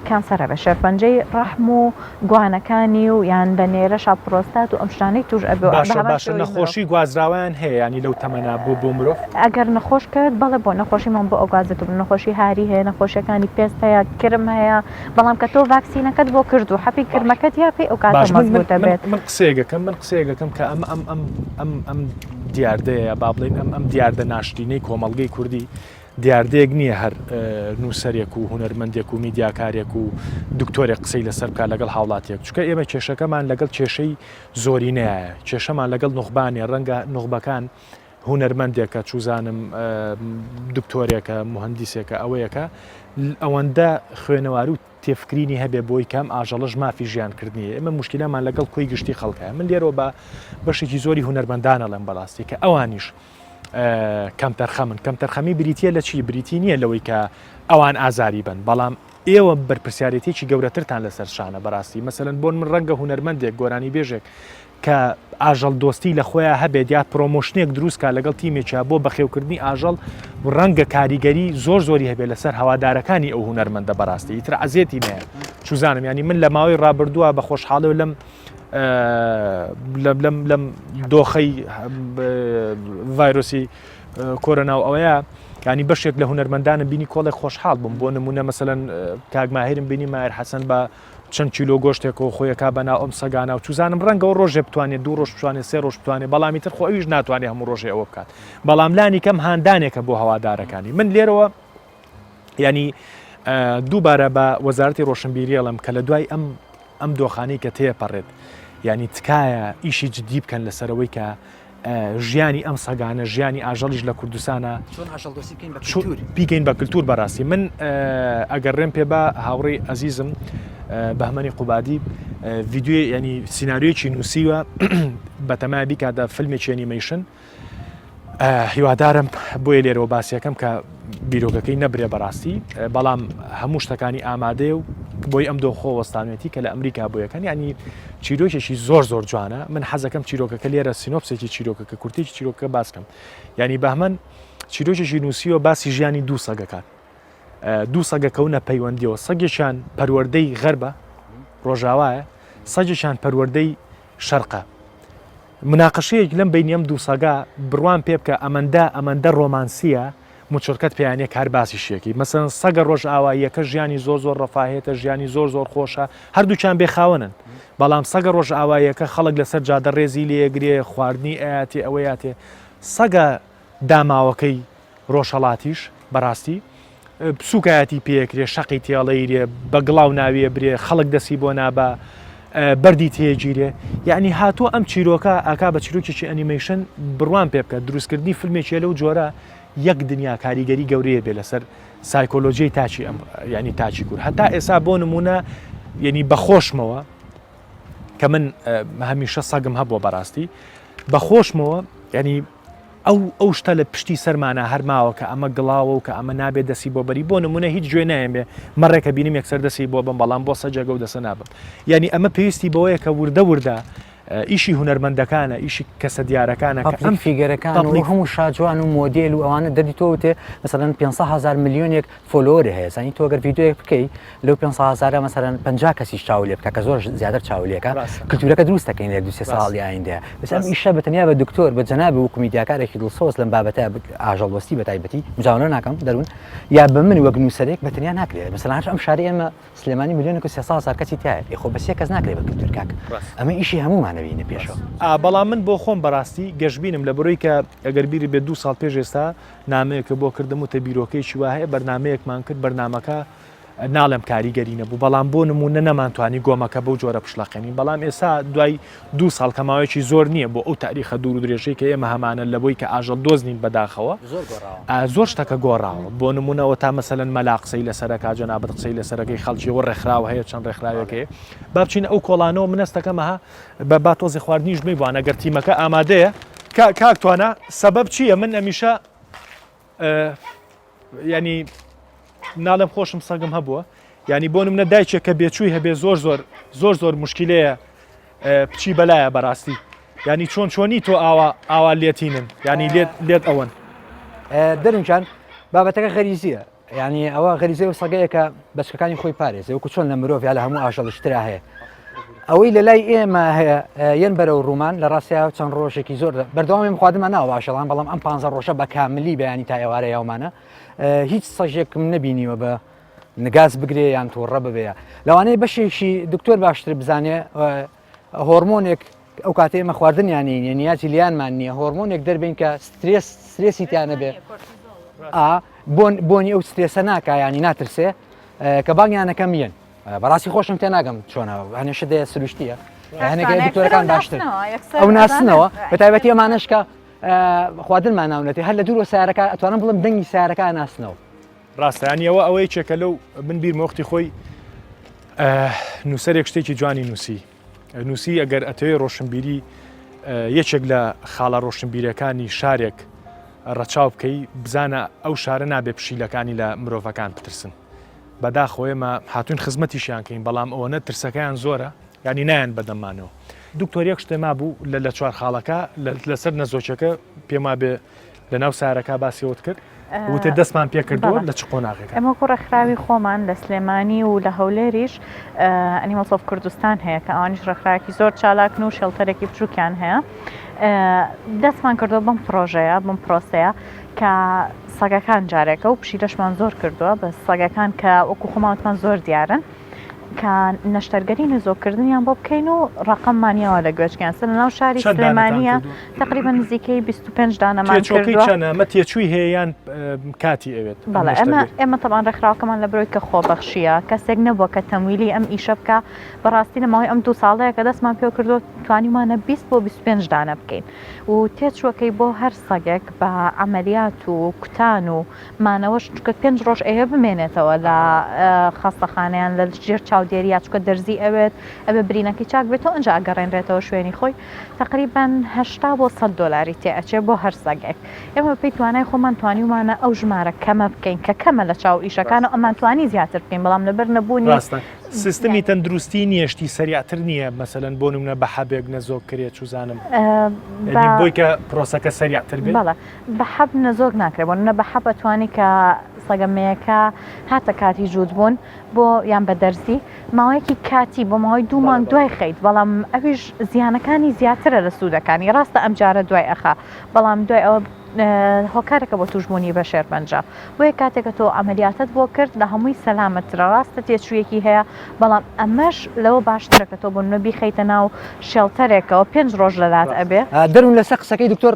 کانسەرە بە شێرپەنجەی ڕەحم و گوانەکانی و یان لە نێرەشا پرۆستات و ئەم شتانەی توش ئەبێ و باشە بە هەمان باشە شێوەی مرۆڤ. نەخۆشی گوازراوەیان هەیە یانی لەو تەمەنە بۆ بۆ مرۆڤ؟ ئەگەر نەخۆش کەوێت بەڵێ بۆ نەخۆشیمان بۆ ئەگوازێتەوە نەخۆشی هاری هەیە نەخۆشیەکانی پێست هەیە کرم هەیە بەڵام کە تۆ ڤاکسینەکەت بۆ کرد و حەپی کرمەکەت یا پێی ئەو کاتە باش من من مەزبووتە من بێت. من قسەیەک ئەکەم من قسەیەک ئەکەم کە ئەم ئەم ئەم ئەم ئەم دیاردەیە با بڵێین ئەم ئەم دیاردە ناشرینەی کۆمەڵگەی کوردی دیاردەیەک نییە هەر نووسەرێک و هونەرمەندێک و میدیاکارێک و دکتۆرێک قسەی لەسەر بکات لەگەڵ هاوڵاتیەک چونکە ئێمە کێشەکەمان لەگەڵ کێشەی زۆرینەیە کێشەمان لەگەڵ نوخبانێ ڕەنگە نوخبەکان هونەرمەندێکە چوزانم دکتۆرێکە مهندسێکە ئەوەیەکە ئەوەندە خوێنەوار و تێفکرینی هەبێ بۆی کە ئەم ئاژەڵەش مافی ژیان کردنی هەیە. ئێمە موشکیلەمان لەگەڵ کۆی گشتی خەڵکە. من لێرەوە بە بەشێکی زۆری هونەرمەندان ئەڵێم بەڕاستی کە ئەوانیش کەمتەرخەمن. کەمتەرخەمی بریتییە لە چی؟ بریتی نییە لەوەی کە ئەوان ئازاری بن، بەڵام ئێوە بەرپرسیارێتیەکی گەورەترتان لەسەر شانە بەڕاستی. مەسەلەن بۆن من ڕەنگە هونەرمەندێک، گۆرانیبێژێک کە ئاژەڵ دۆستی لە خۆیا هەبێت یا promotion ێک دروست کا لەگەڵ تیمێکیا بۆ بەخێوکردنی ئاژەڵ ڕەنگە کاریگەری زۆر زۆری هەبێت لەسەر هەوادارەکانی ئەو هونەرمەندە بەڕاستی ئیتر عەزێتی نەیە چوزانم ینی من لە ماوەی ڕابردووە بە خۆشحاڵی و لەم لەم لەم لەم دۆخەی ڤایرۆسی کۆرۆنا و ئەوەیە ینی بەشێک لە هونەرمەندانم بینی کۆڵێک خۆشحاڵ بووم بۆ نمونە مەسەلەن کاک ماهرم بینی ماهر حەسەن بە چەند کیلۆ گۆشتێکەوە خۆی ئەکا بە ناو ئەم سەگانە و چوزانم ڕەنگە ئەو ڕۆژێ بتوانێ دوو ڕۆژ بتوانێ سێ ڕۆژ بتوانێ بەڵام ئیتر خۆ ئەویش ناتوانێ هەموو ڕۆژێ ئەوە بکات بەڵام لانی کەم هاندانێکە بۆ هەوادارەکانی من لێرەوە ینی دووبارە بە وەزارەتی ڕۆشنبیری ئەڵێم کە لە دوای ئەم ئەم دۆخانەی کە تێپەڕێت ینی تکایە ئیشی جدی بکەن لەسەرەوەی کە ژیانی ئەم سەگانە ژیانی ئاژەڵیش لە کوردستانە چۆن ئاژەڵ دۆستی بکەین بە کلتور بیکەین بە کلتور بەڕاستی من ئەگەر ڕێم پێ بە هاوڕێی ئەزیزم بەهمەنی قوبادی ڤیدیۆی ینی سیناریۆیەکی نووسیوە بەتەما بیکاتە فیلمێکی ئەنیمەیشن هیوادارم بۆیە لێرەوە باسیەکەم کە بیرۆکەکەی نەبرێ بەڕاستی بەڵام هەموو شتەکانی ئامادەیە و بۆی ئەم دۆخۆ وەستانوێتی کە لە ئەمریکا بۆ یەکەن ینی چیرۆکێکی زۆر زۆر جوانە من حەزەکەم چیرۆکەکە لێرە synopsis ێکی چیرۆکەکە کورتێکی چیرۆکەکە باسکەم ینی بەهمەن چیرۆکێکی نووسیوە باسی ژیانی دوو سەگەکان دوو سەگەکەونە پەیوەندیەوە سەگێکیان پەروەردەی غەربە ڕۆژاوایە سەگێکیان پەروەردەی شەرقە مناقەشەیەک لەم بەینی ئەم دوو سەگە بڕوام پێ بکە ئەمەندە ئەمەندە ڕۆمانسیە موچڕکەت پێیانە کار باسیشیەکەی مەسەن سەگە ڕۆژئاواییەکە ژیانی زۆر زۆر ڕەفاهێتە ژیانی زۆر زۆر خۆشە هەردووکیان بێ خاوەنن بەڵام سەگە ڕۆژئاواییەکە خەڵک لەسەر جادە ڕێزی لێگرێ خواردنی ئەیاتێ ئەوەیاتێ سەگە داماوەکەی ڕۆژهەڵاتیش بەڕاستی سوکایەتی پێکرێ شەقی تێڵەیرێ بە گڵاو ناویە برێ خەڵک دەسی بۆ نابا بەردی تێگیرێ یعنی هاتووە ئەم چیرۆکە ئاکا بە چیرۆکێکی ئەنیمەیشن بڕوان پێ بکە دروستکردنی فیلمێکی لەو جۆرە یەک دنیا کاریگەری گەورەیە بێ لەسەر سایکۆلۆژیی تاچی ئەم ینی تاچی کورد هەتا ئێسا بۆ نمونە یعنی بەخۆشمەوە کە من هەمیشە سەگم هەبووە بەڕاستی بەخۆشمەوە ینی ئەو ئەو شتە لە پشتی سەرمانا هەر ماوە کە ئەمە گڵاوە و کە ئەمە نابێ دەسی بۆ بەری بۆ نمونە هیچ گوێ نایەم بێ مەڕێکە بینم یەکسەر دەسی بۆ بم بەڵام بۆ سەجەگە و دەسە نابم یعنی ئەمە پێویستی بەوەیە کە وردە وردە ئیشی هونەرمەندەکانە ئیشی کەسە دیارەکانە کە ئەم figure ەکان و هەموو شاجوان و مۆدێل و ئەوانە دەردی تۆ وتێ مەسەلەن 500 هەزار ملیۆنێک follower ی هەیە زانی تۆ گەر ڤیدیۆیەک بکەی لەو 500 هەزارە مەسەلەن 50 کەسیش چاو لێ بکە کە زۆر زیاتر چاو لێکە کلتورەکە دروست دەکەین لە دوو سێ ساڵی ئایندەیە بەس ئەم ئیشە بە تەنیا بە دکتۆر بە جەنابی وەکو میدیاکارێکی دڵسۆز لەم بابەتە ئاژەڵدۆستی بە تایبەتی مجاولە ناکەم دەروون یا بە من وەک نووسەرێک بە تەنیا ناکرێت مەسەلەن هەر ئەم شارەی ئێمە سلێمانی ملیۆنێک و 300 هەزار کەسی تایە ئێ خۆ بە سێ کەس ناکرێت بە کلتور کاک ئەمە ئیشی هەموومانە بینە پێشەوە. بەڵام من بۆ خۆم بەڕاستی گەشبینم لە بەرۆی کە ئەگەر بیرت بێت دوو ساڵ پێش ئێستا نامەیەکە بۆ کردم وتە بیرۆکەیەکی وا هەیە بەرنامەیەکمان کرد بەرنامەکە. ناڵێم کاریگەری نەبوو بەڵام بۆ نمونە نەمانتوانی گۆمەکە بەو جۆرە پشڵەقێنین بەڵام ئێستا دوای دوو ساڵ کە ماوەیەکی زۆر نییە بۆ ئەو تاریخە دوور و درێژەی کە ئێمە هەمانە لە بۆی کە ئاژەڵ دۆست نین بەداخەوە زۆر شتەکە گۆڕاوە بۆ نمونەوە تا مەسەلەن مەلا قسەی لەسەرەکە جەنابەت قسەی لەسەرەکەی خەڵکیەوە ڕێکخراوە هەیە چەند ڕێکخراوێک هەیە با بچین ئەو کۆڵانەوە منەستەکەمەها بە با تۆزی خواردنیش بوان ئەگەر تیمەکە ئامادەیە کاک توانا سەبەب چییە من ئەمیشە ینی ناڵێم خۆشم سەگم هەبووە ینی بۆ منە دایکێک کە بێچووی هەبێ زۆر زۆر زۆر زۆر مشکلەیە بچی بەلایە بەڕاستی ینی چۆن چۆنی تۆ ئاوا ئاوا لێتینن ینی لێت لێت ئەوەن دەرونجان بابەتەکە غەریزیە یعنی ئەوە غەریزە و سەگەیە کە بەچکەکانی خۆی پارێزێ وەکو چۆن لە مرۆڤ یا لە هەموو ئاژەڵشترا هەیە ئەوەی لە لای ئێمە هەیە یەن بەرەو ڕوومان لە ڕاستیا چەند ڕۆژێکی زۆر بەردەوامی خواردنمان ناوە باشەڵان بەڵام ئەم پ ڕۆژە بە کاملی بەیانی تا ئێوارە یاومانە هیچ سەژێکم نەبینیوە بە نگاز بگرێ یان تووڕە ببێ لەوانەیە بەشێکی دکتۆر باشتر بزانێ هۆرمۆنێک ئەو کاتێ ئێمە خواردنیانی نیە نیازی لیانمان نییە هۆرمۆنێک دەربین کە سترێس سترێسی تیانە بێ بۆن بۆنی ئەو سترێسە ناکە ینی ناترسێ کە بانگیانەکەم یەن بەڕاستی خۆشم تێناگەم چۆنە هەنێ شت دەیە سروشتیە هەنێک دکتۆرەکان باشتر ئەو ناسنەوە بە تایبەتی ئەمانەش کە خواردنمان ناونەتی هەر لە دوور سارەکە ئەتوانم بڵم دەنگی سارەکە ناسنەوە ڕاستە ینی ئەوە ئەوە یەکێکە لەو من بیرمە وەختی خۆی نووسەرێک شتێکی جوانی نووسی نووسی ئەگەر ئەتەوێ ڕۆشنبیری یەکێک لە خاڵە ڕۆشنبیرەکانی شارێک ڕەچاو بکەی بزانە ئەو شارە نابێ پشیلەکانی لە مرۆڤەکان بترسن بەداخەوە ئێمە هاتوین خزمەتیشیان کەین بەڵام ئەوەنە ترسەکەیان زۆرە یانی نایەن بەدەممانەوە. دکتۆر یەک شتێ مابوو لە لە چوار خاڵەکە لەسەر نەزۆکیەکە پێم وابێ لە ناو سارەکە باسی ئەوت کرد وتێ دەستمان پێ کردووە لە چ قۆناغێکە؟ ئێمە وەکو ڕێکخراوی خۆمان لە سلێمانی و لە هەولێریش ئەنیمەڵس ئۆف کوردستان هەیە کە ئەوانیش ڕێکخراوێکی زۆر چالاکن و shelter ێکی بچووکیان هەیە دەستمان کردووە بەم پڕۆژەیە بەم پرۆسەیە کە سەگەکان جارێکە و پشیلەشمان زۆر کردووە بەس سەگەکان کە وەکو خۆمان وتمان زۆر دیارن کە نەشتەرگەری نەزۆککردنیان بۆ بکەین و ڕقممان یاوە لە گوێچکیان سەر لەناو شاری سلێمانیە تقریبا نزیکەی 25 دانەمان کردووە ئەمە تێچووی هەیە یان کاتی ئەوێت بەڵێ ئەمە ئێمە تەبان ڕێکخراوەکەمان لە برۆی کە خۆبەخشیە کەسێک نەبووە کە تەمویلی ئەم ئیشە بکە بەڕاستی لە ماوەی ئەم دوو ساڵەیە کە دەستمان پێ کردو توانیمانە 20 بۆ 25 دانە بکەین و تێچووەکەی بۆ هەر سەگێک بە عەمەلیات و کوتان و مانەوەش چونکە پێنج ڕۆژ ئەیەوێ بمێنێتەوە لە خەستەخانە یان لە ژێر چاودێرییا چونکە دەرزی ئەوێت ئەبێ برینەکەی چاک بێتەوە ئەنجا ئەگەڕێنرێتەوە شوێنی خۆی تەقریبەن 80 بۆ 100 دۆلاری تێ ئەچێ بۆ هەر سەگێک ئێمە بەپێی توانای خۆمان توانیومانە ئەو ژمارە کەمە بکەین کە کەمە لە چاو ئیشەکان و ئەمان توانی زیاتر بکەین بەڵام لەبەر نەبوونی ڕاستە سیستمی تەندروستی نییە شتی سەریعتر نییە مەسەلەن بۆ نمونە بە حەبێک نەزۆک کرێ چوزانم بۆی کە پرۆسەکە سەریعتر بێت بەڵێ بە حەب نەزۆک ناکرێت بۆ نمونە بە حەب ئەتوانی کە سەگە مێیەکە هاتە کاتی جووت بوون بۆ یان بە دەرزی ماوەیەکی کاتی بۆ ماوەی دوو مانگ دوای خەیت بەڵام ئەویش زیانەکانی زیاترە لە سوودەکانی ڕاستە ئەم جارە دوای ئەخا بەڵام دوای ئەوە هۆکارێکە بۆ توشبوونی بە شێرپەنجە بۆیە کاتێکە تۆ عەمەلیاتت بۆ کرد لە هەمووی سەلامەتترە ڕاستە تێچوویەکی هەیە بەڵام ئەمەش لەوە باشترە کە تۆ بۆ نمونە بیخەیتە ناو shelter ێکەوە پێنج ڕۆژ لەلات ئەبێ. دەروون لەسەر قسەکەی دکتۆر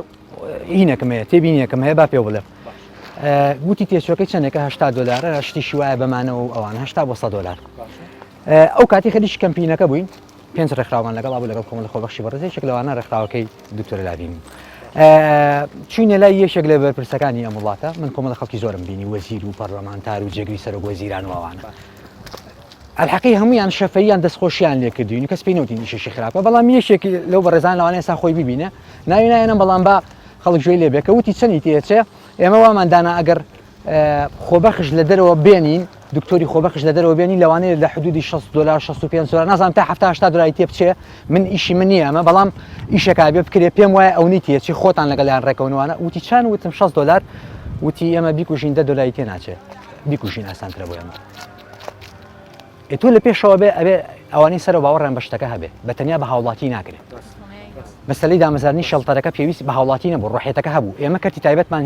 هینەکم هەیە تێبینیەکم هەیە با پێ بڵێم گوتی تێچوەکەی چەندێکە هشتا دلارە شتیشی وایە بەمانەوە و ئەوان هشتا بۆ 100 دلار ئەو کاتی خەریکی کەمپینەکە بووین پێنج ڕێکخراومان لەگەڵ بوو لەگەڵ کۆمەڵی خۆبەخشی بەڕێز یەکێک لەوانە ڕێکخراوەکەی دکتۆر لاڤین بوو چوینە لای یەکێک لە بەرپرسەکانی ئەم وڵاتە من کۆمەڵە خەڵکی زۆرم بینی وەزیر و پەرلەمانتار و جێگری سەرۆک وەزیران و ئەوانە الحقی هەمویان شەفەیان دەستخۆشیان لێکردوین و کەس پێی نەوتین ئیشێکی خراپە بەڵام یەکێک لەو بەڕێزان لەوانەیە ئێستا خۆی ببینێ ناوی نایەنم بەڵام با خەڵک گوێی لێ بێ کە وتی چەنی تێچێ ئێمە وامان دانا ئەگەر خۆبەخش لە دەرەوە بێنین دکتۆری خۆبەخش لە دەرەوە بێنی لەوانەیە لە حدودی 60 دلار 65 دلار نازانم تا 70 80 دلاری تێ بچێ من ئیشی من نییە ئەمە بەڵام ئیشەکە بێ بکرێ پێم وایە ئەونی تێچی خۆتان لەگەڵیان ڕێکەونوانە وتی چەند وتم 60 دلار وتی ئێمە بیکوژین 10 دلاری تێ ناچێ بیکوژین ئاسانترە بۆ ئێمە ئێ تۆ لە پێشەوە بێ ئەبێ ئەوانەی سەرەوە باوەڕیان بە شتەکە هەبێ بە تەنیا بە هاوڵاتی ناکرێ مەسەلەی دامەزرانی shelter ەکە پێویست بە هاوڵاتی نەبوو ڕۆحێتەکە هەبوو ئێمە کەرتی تایبەتمان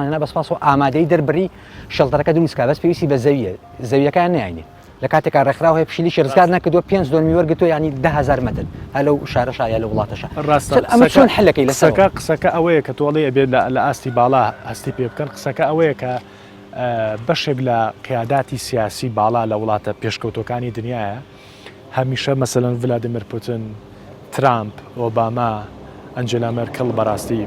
هێنا بە سپاس و ئامادەی دەربڕی shelter ەکە دروست کا بەس پێویستی بە زەویە زەویەکان نیانی لە کاتێکا ڕێکخراو هەیە پشیلیشی ڕزگار نەکردووە پێنج دۆنمی وەرگتووە ینی 100هزار مەتر هەر لەو شارەشا یا لە وڵاتەشا ڕاستە ئەمە چۆن حلەکەی لەسەر قسەکە قسەکە ئەوەیە کە تۆڵێ ئەبێت لە ئاستی باڵا هەستی پێ بکەن قسەکە ئەوەیە کە. بەشێک لە قیاداتی سیاسی باڵا لە وڵاتە پێشکەوتوەکانی دنیاە هەمیشە مەسەلەن ڤلادیمیر پوتن، ترامپ، ئۆباما، ئەنجێلا مێرکڵ بەڕاستی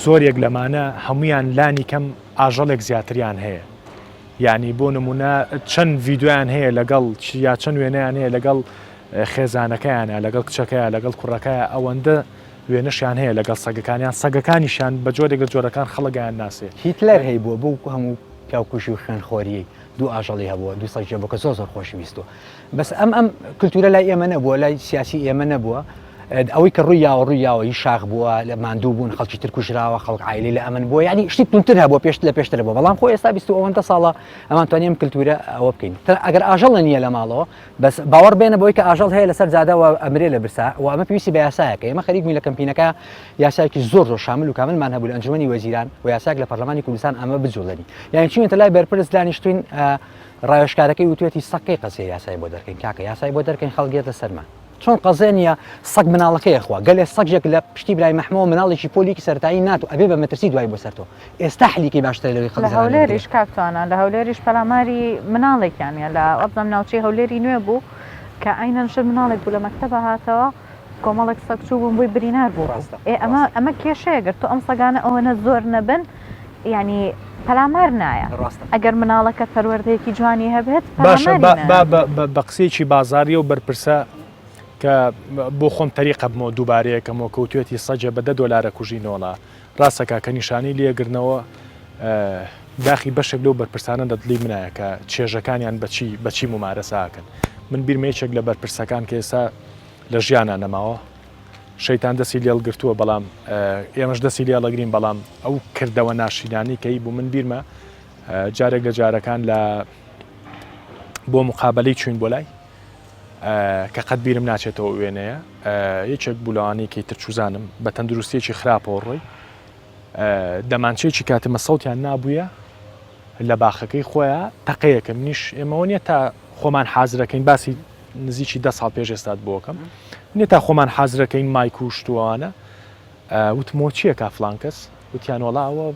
زۆریەک لەمانە هەمویان لانی کەم ئاژەڵێک زیاتریان هەیە یعنی بۆ نمونە چەند ڤیددیویان هەیە لەگەڵ یا چەند وێنەیان هەیە لەگەڵ خێزانەکەیانە لەگەڵ کچەکەیە لەگەڵ کوڕەکەیە ئەوەندە وێنەشیان هەیە لەگەڵ سەگەکانیان سەگەکانیشیان بە جۆرێک لە جۆرەکان خەڵگیان ناسێ. هیتلەر هەیبووە بۆ هەموو پیاوکوژی و خوێنخۆریی دوو ئاژەڵی هەبووە دوو سەگی هەبووە کە زۆر زۆر خۆشی ویستووە بەس ئەم ئەم کللتورە لای ئێمە نەبووە لای سیاسی ئێمە نەبووە ئەوەی کە ڕووی یاوە ڕووی یاوە هی شاخ بووە لە ماندوو بوون خەڵکی تر کوژراوە خەڵک عایلی لە ئەمن بووە یعنی شتی تونتر هەبووە پێشت لە پێشتر بووە بەڵام خۆ ئێستا 20 ئەوەندە ساڵە ئەمان توانیم ئەم کللتورە ئەوە بکەین ئەگەر ئاژەڵ نییە لە ماڵەوە بەس باوەڕ بێنە بۆی کە ئاژەڵ هەیە لەسەر جادە و ئەمرێ لە برسا و ئەمە پێویستی بە یاسایەکە ئێمە خەریک بووین لە کەمپینەکە یاسایەکی زۆر زۆر شامل و کاملمان هەبوو لە ئەنجومەنی وەزیران و یاسایەک لە پەرلەمانی کوردستان ئەمە بجوڵێنی یانی چوینەتە لای بەرپرس دانیشتوین ڕاوێژکارەکەی وتوێتی سەگ کەی قەزیە یاسای بۆ دەرکەین کاکە یاسای بۆ دەرکەین خەڵک دێتە سەرمان چۆن قەزێ نییە سەگ مناڵەکەی خوا گەلێ سەگێک لە پشتی برای مەحمەوە مناڵێکی پۆلیکی سەرەتایی نات و ئەبێ بە مەترسی دوای بۆ سەر تۆ ئێستا حلیکەی باشترە لەوەی خەڵک لە هەولێریش کاک توانا لە هەولێریش پەلاماری مناڵێکیان یا لە وابزانم ناوچەی هەولێری نوێ بوو کە عەینەن شت مناڵێک بوو لە مەکتەبە هاتەوە کۆمەڵێک سەگ چوو بوون بۆی برینار بوو ڕاستە ئێ ئەمە ڕاستە ئەمە کێشەیە گەر تۆ ئەم سەگانە ئەوەنە زۆر نەبن یعنی پەلامار نایە ڕاستە ئەگەر مناڵەکەت پەروەردەیەکی جوانی هەبێت باشە پەلاماری با نایە با بە بە بە قسەیەکی بازاڕیە و بەرپرسە کە بۆ خۆم تەریقە بمەوە دووبارەیەکەمەوە کەوتوێتی سەگێ بە دە دۆلارە کوژینەوەڵا ڕاستە کاکە نیشانەی لێگرنەوە داخی بەشێک لەو بەرپرسانە لە دڵی منایە کە چێژەکانیان بەچی بەچی ممارەسە ئەکەن من بیرمە یەکێک لە بەرپرسەکان کە ئێستا لە ژیانە نەماوە شەیتان دەستی لێڵ گرتووە بەڵام ئێمەش دەستی لێڵەگرین بەڵام ئەو کردەوە ناشرینانی کەی بوو من بیرمە جارێک لە جارەکان لە بۆ مقابلەی چوین بۆ لای کە قەت بیرم ناچێتەوە وێنەیە یەکێک بوو لەوانەی کەی تر چوزانم بە تەندروستیەکی خراپەوە ڕۆی دەمانچەیەکی کاتمە سەوتیان نابووە لە باخەکەی خۆیان تەقەیەکە منیش ئێمەوە نیە تا خۆمان حازرەکەین باسی نزیکی ده ساڵ پێش ئێستات بۆکەم نیە تا خۆمان حازرەکەین مایک و شتوانە وتمەوە چییە کا فلان کەس وتیان وەڵا ئەوە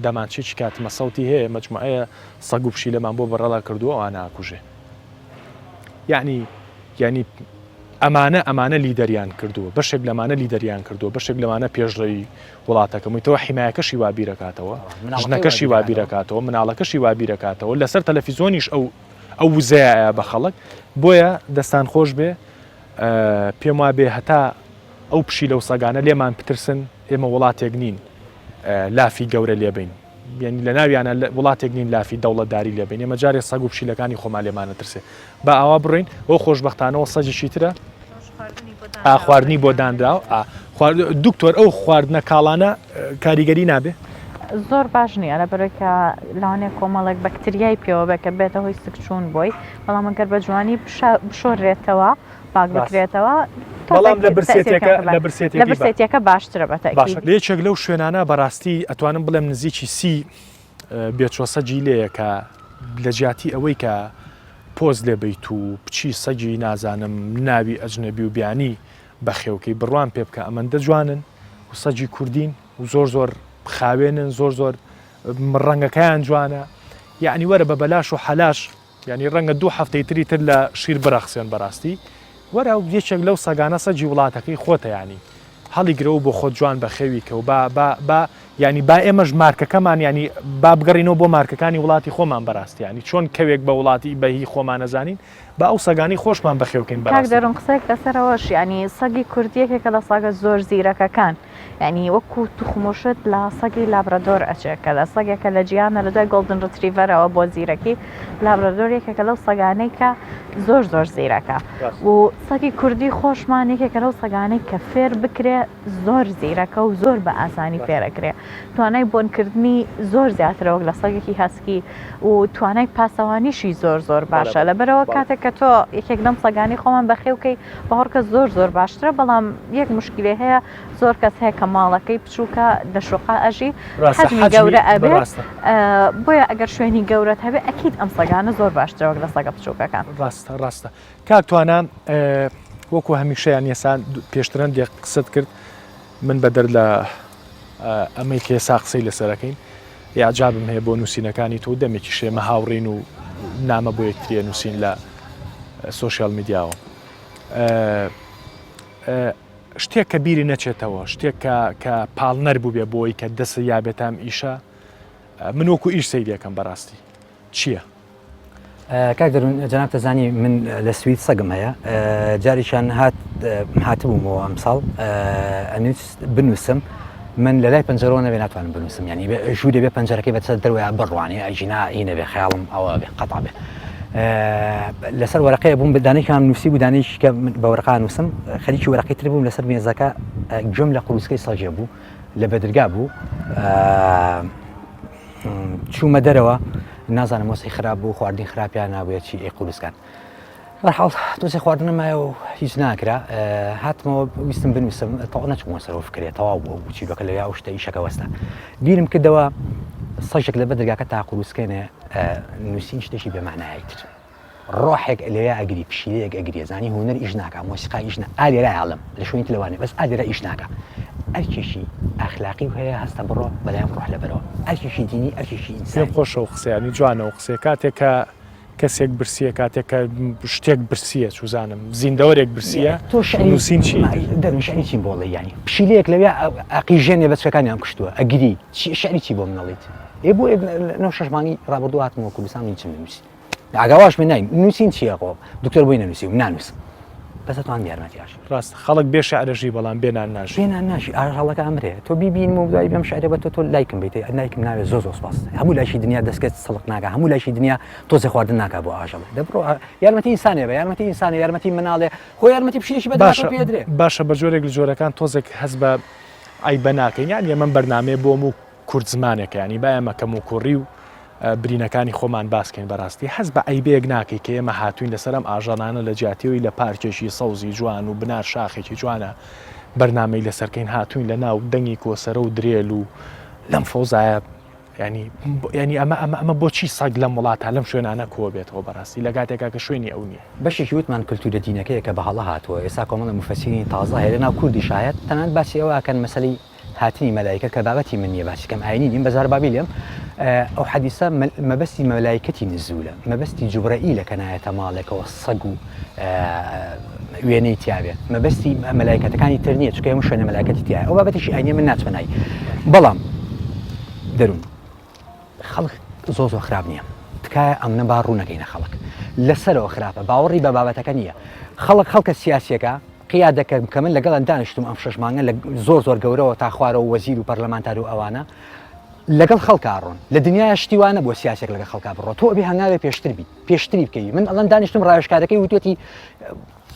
دەمانچەیەکی کاتمە سەوتی هەیە مەجموعەیە سەگ و پشیلەمان بۆ بەڕەڵا کردووە ئەوانە ئاکوژێ یعنی یعنی ئەمانە ئەمانە لیدەریان کردووە بەشێک لەمانە لیدەریان کردووە بەشێک لەمانە پێشڕەوی وڵاتەکەمەوە حیمایەکەشی وا بیرەکاتەوە ژنەکەشی وا بیرەکاتەوە مناڵەکەشی وا بیرەکاتەوە لەسەر تەلەفیزۆنیش ئەو ئەو وزەیە بە خەڵک بۆیە دەستان خۆش بێ پێم وابێ هەتا ئەو پشیلە و سەگانە لێمان بترسن ئێمە وڵاتێک نین لافی گەورە لێبین یعنی لە ناویانە وڵاتێک نین لافی دەوڵەتداری لێبین ئێمە جارێ سەگ و پشیلەکانی خۆمان لێمانە ترسێ با ئاوا بڕین ئەو خۆشببختانەوە سەگێکی ترە خواردنی بۆ دانراوە دکتۆر ئەو خواردنە کاڵانە کاریگەری نابێ؟ زۆر باش نییە لەبەرەوەی کە لەوانەیە کۆمەڵێک بەکتریای پێوە بێت کە بێتە هۆی سکچوون بۆی بەڵام ئەگەر بە جوانی بشۆرێتەوە پاک بکرێتەوە بەڵام لە برسێتەکە لە برسێتەکە لە برسێتیەکە باشترە بە تاکید. باشە لە یەکێک لەو شوێنانە بەڕاستی ئەتوانم بڵێم نزیکی سی بێچوە سەگی لێیە کە لە جیاتی ئەوەی کە پۆز لێ بیت و بچی سەگی نازانم ناوی ئەجنەبی و بیانی بەخێوکەی بڕوام پێ بکە ئەمەندە جوانن و سەگی کوردین و زۆر زۆر خاوێنن زۆر زۆر ڕەنگەکەیان جوانە یعنی وەرە بە بەلاش و حەلاش یانی ڕەنگە دوو هەفتەی تری تر لە شیر برەخسێن بەڕاستی وەرە یەکێک لەو سەگانە سەگی وڵاتەکەی خۆتە یانی هەڵیگرەوە بۆ خۆت جوان بەخێوی کە و با با با یانی با ئێمەش مارکەکەمان یانی با بگەڕینەوە بۆ مارکەکانی وڵاتی خۆمان بەڕاستی یانی چۆن کەوێک بە وڵاتی بە هی خۆمان نەزانین با ئەو سەگانەی خۆشمان بەخێوکەین کاک بەڕاستی. دەروون قسەیەک لەسەر ئەوەش یانی سەگی کوردی یەکێکە لە سەگە زۆر زیرەکەکان یانی وەکو توخم و شت لە سەگی لابرادۆر ئەچێ کە لە سەگێکە لە جیهانە لە دوای گۆڵدن ڕتریڤەرەوە بۆ زیرەکی لابرادۆر یەکێکە لەو سەگانەی کە زۆر زۆر زیرەکە و سەگی کوردی خۆشمان یەکێکە لەو سەگانەی کە فێر بکرێ زۆر زیرەکە و زۆر بە ئاسانی فێرەکرێ توانای بۆنکردنی زۆر زیاترە وەک لە سەگێکی هەسکی و توانای پاسەوانیشی زۆر زۆر باشە لەبەرەوە کاتێک کە تۆ یەکێک لەم سەگانی خۆمان بەخێوکەی باوەڕکە زۆر زۆر باشترە بەڵام یەک مشکلێ هەیە زۆر کەس هەیە کە ماڵەکەی بچووکە لە شوقا ئەژی حەجمی گەورە ئەبێت بۆیە ئەگەر شوێنی گەورەت هەبێ ئەکید ئەم سەگانە زۆر باشترە وەک لە سەگە بچووکەکان. ڕاستە ڕاستە کاک توانا وەکو هەمیشەیان ێسا پێشتر هەندێک قسەت کرد من بەدەر لە ئەمەی کە ێسا قسەی لەسەرەکەین. ئیعجابم هەیە بۆ نووسینەکانی تۆ و دەمێکیش ئێمە هاوڕێین و نامە بۆ یەکتری ئەنووسین لە سۆشیال میدیاوە. شتێک کە بیری نەچێتەوە، شتێک کە کە پاڵنەر بووبێ بۆی کە دەست یابێتە ئەم ئیشە، من وەکو ئیش سەیری ئەکەم بەڕاستی چییە؟ کاک دەرون جەنابت دەزانی من لە سوید سەگم هەیە جارێکیان هات هاتبوومەوە ئەمساڵ ئەمویست بنووسم من لە لای پەنجەرەوە نەبێ ناتوانم بنووسم یعنی ژوورێ بێ پەنجەرەکەی بەسەر دەروەیا بڕوانێ ئەگینا ئی نەبێ خەیاڵم ئەوە بێ قەتع بێ لەسەر وەرەقەیە بووم دانێکیان نووسی بوو دانێکی کە بە وەرەقا نووسم خەریکی وەرەقەی تر بووم لەسەر مێزەکە گوێم لە قوروسکەی سەگێ بوو لە بەدرگا بوو چوومە دەرەوە نازانم وەسی خراپ بوو خواردنی خراپیان نابووە چی ئەی قورسکان بەرحاڵ تۆزێ خواردنم مایە و هیچ ناکرا هاتمەوە ویستم بنووسم تەواو نەچوومە سەرەوە فکرێ تەواو بوو ئەو چیرۆکە لەویا ئەو شتە ئیشەکە وەستا بیرم کردەوە سەگێک لە بەدرگاکە تا قوروسکێنێ نووسین شتێکی بێمانایە تر ڕۆحێک لەوێ ئەگری پشیلەیەک ئەگری زانی هونەر ئیش ناکا مۆسیقا ئیش نا ئا لێرە ئەڵێم لە شوێنی تر لەوانەیە بەس ئا لێرە ئیش ناکا ئەرکێکی ئەخلاقی و هەیە هەستە بڕۆ بەلایەن ڕۆح لەبەرەوە ئەرکێکی دینی ئەرکێکی پێم ئینسانی. خۆشە ئەو قسەیە یانی جوانە ئەو قسەیە کاتێک کە کەسێک برسیە کاتێک کە شتێک برسیە چوزانم زیندەوەرێک برسیە تۆ شعری نووسین چی دەروون شعری چیم بۆ ئەڵێی یانی پشیلەیەک لەوێ ئەقیژێنێ بەچکەکانیان کوشتووە ئەگری چی شعری چی بۆ من ئەڵێیت ئێ بۆ لەو شەش مانگی ڕابردوو هاتمەوە کوردستان من هیچم نەنووسی ئاگاواش من نایم نووسین چییە خۆ دکتۆر بۆی نەنووسیوم نانووسم بەس ئەتوانم یارمەتی ئاژەڵ ڕاستە خەڵک بێ شعرەژی بەڵام بێ نان ناژی. بێ نان ناژی ئاژەڵەکە ئەمرێ تۆ بیبینم و دوای بێم شعرێ بە تۆ تۆ لایکم بیتێ لایکم ناوێ زۆر زۆر سپاس هەموو لایکی دنیا دەستکەت سڵق ناکا هەموو لایکی دنیا تۆزێ خواردن ناکا بۆ ئاژەڵێ دەبڕۆ یارمەتی ئینسانێ بە یارمەتی ئینسانێ یارمەتی مناڵێ خۆ یارمەتی پشیلێکی بە باشە پێ درێ باشە بە جۆرێک لە جۆرەکان تۆزێک هەست بە عەیبە ناکەین یانی ئەمە بەرنامەیە بۆم و کورد زمانێکە یانی با ئێمە کەموکوڕی و برینەکانی خۆمان باس کەین بەڕاستی هەست بە عەیبەیەک ناکەی کە ئێمە هاتوین لەسەر ئەم ئاژەڵانە لە جیاتیەوەی لە پارکێکی سەوزی جوان و بنار شاخێکی جوانە بەرنامەی لەسەر کەین هاتوین لە ناو دەنگی کۆسەرە و درێل و لەم فەوزایە ینی ینی ئەمە ئەمە ئەمە بۆچی سەگ لەم وڵاتە لەم شوێنانە کۆ بێتەوە بەڕاستی لە کاتێکا کە شوێنی ئەو نییە. بەشێکی وتمان کلتورە دینەکەیە کە بە هەڵە هاتووە ئێستا کۆمەڵە موفەسیرینی تازە هەیە لە ناو کوردیشا هەیە تەنانەت باسی ئەوە ئەکەن مەسەلەی هاتنی مەلایکە کە بابەتی من نیە باسی کەم ئاینی نیم بەس هەر با بیلێم ئەو حەدیسە مەبەستی مەلایکەتی نزولە مەبەستی جوبرەئیلە کە نایەتە ماڵێکەوە سەگ و وێنەی تیابێ مەبەستی مەلایکەتەکانی تر نییە چونکە هەموو شوێنە مەلایکەتی تیایە ئەو بابەتێکی ئاینیە من ناچمە ناوی بەڵام دەروون خەڵک زۆر زۆر خراپ نییە تکایە ئەمنە با ڕوو نەکەینە خەڵک لەسەرەوە خراپە باوەڕی بە بابەتەکە نییە خەڵک خەڵکە سیاسیەکە قیادەکە کە من لەگەڵیان دانیشتوم ئەم شەش مانگە لە زۆر زۆر گەورەوە تا خوارەوە وەزیر و پەرلەمانتار و ئەوانە لەگەڵ خەڵکا ڕۆن لە دنیایا شتی وا نەبووە سیاسێک لەگەڵ خەڵکا بڕۆ تۆ ئەبێ هەنگاوێ پێشتر بیت پێشتری بکەوی من ئەڵێم دانیشتم ڕاوێژکارەکەی وتوێتی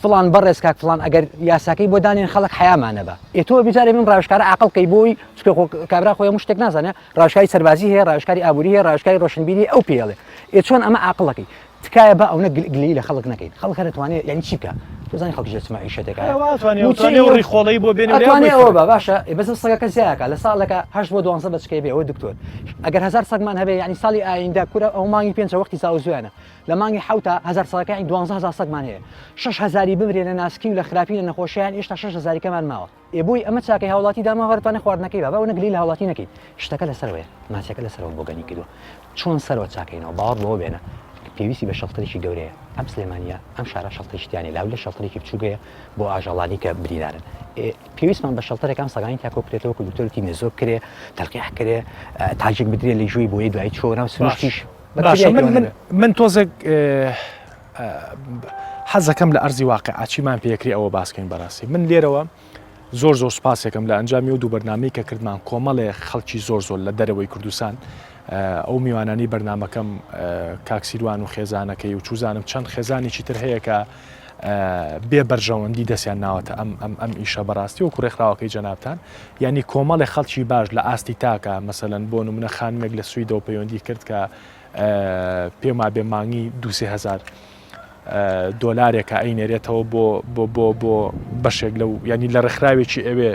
فڵان بەڕێز کاک فڵان ئەگەر یاساکەی بۆ دانێن خەڵک حەیامانە بە ئێ تۆ بجارێ من ڕاوێژکارە عاقڵ کەی بۆی چونکە خۆ کابرا خۆی هەموو شتێک نازانێ ڕاوێژکاری سەربازی هەیە ڕاوێژکاری ئابووری هەیە ڕاوێژکاری ڕۆشنبیری ئەو پێڵێ ئێ چۆن ئەمە عاقڵەکەی تکایە با ئەونە گلەیی لە خەڵک نەکەین خەڵک هەر ئەتوانێ یانی چی بکا تۆ زانی خەڵکیش لە چ مەعیشەتێکایە ئەتوانێ موچەی ئەتوانێ ئەو ڕیخۆڵەی بۆ بێنێ و لێیان ئەتوانێ بۆی ئەوە فرە بە باشە ئێ بەس سەگەکە زیایەکا لە ساڵێکا هەشت بۆ دوانزە بەچکەی بێ ئەوە دکتۆر ئەگەر هەزار سەگمان هەبێ یانی ساڵی ئایندە کورە ئەو مانگی پێنجە وەختی زاوزوێنە لە مانگی حەوتا هەزار سەگەکە یانی دوانزە هەزار سەگمان هەیە شەش هەزاری بمرێ لە ناسکی و لە خراپی لە نەخۆشیان ئێشتا شەش هەزاریکەمان ماوە ئێ بۆی ئەمە چاکەی هاوڵاتی داماوە هەر توانێ خواردنەکەی با با ئەونە گلەیی لە هاوڵاتی نەکەیت شتەکە لەسەرەوەیە ماسیەکە لەسەرەوە بۆگەنی کردوە چۆن سەرەوە چاکەینەوە باوەڕ بەوە بێنە پێویستی بە shelter ێکی گەورەیە ئەم سلێمانیە ئەم شارە shelter ێکی تیا نیە لاولە shelter ێکی بچووکەیە بۆ ئاژەڵانی کە بریندارن پێویستمان بە shelter ێک ئەم سەگانی تا کۆ بکرێتەوە کە دکتۆر وتی نەزۆک کرێ تەلقیح کرێ تاجێک بدرێ لە گوێی بۆیە دوایی چۆ ناو سروشتیش باشە من من من تۆزێک حەزەکەم لە ئەرزی واقع چیمان پێکری ئەوە باسکەین بەڕاستی من لێرەوە زۆر زۆر سوپاسێکم لە ئەنجامی و دوو بەرنامەی کە کردمان کۆمەڵێ خەڵکی زۆر زۆر لە دەرەوەی کوردستان ئەو میوانانی بەرنمەکەم کاک سیروان و خێزانەکەی و چوزانم چەند خێزانێکی تر هەیە کە بێ بەرژەوەندی دەستیان ناوەتە ئەم ئەم ئەم ئیشە بەڕاستی و کوڕێخراوەکەی جەنابتان یعنی کۆمەڵێ خەڵکی باش لە ئاستی تاکە مەسەلەن بۆ نمونە خانمێک لە سویدەوە پەیوەندی کرد کە پێم وابێ مانگی دوسێ هەزار دۆلارێکە ئەینێرێتەوە بۆ بۆ بۆ بۆ بەشێک لەو ینی لە ڕێکخراوێکی ئەوێ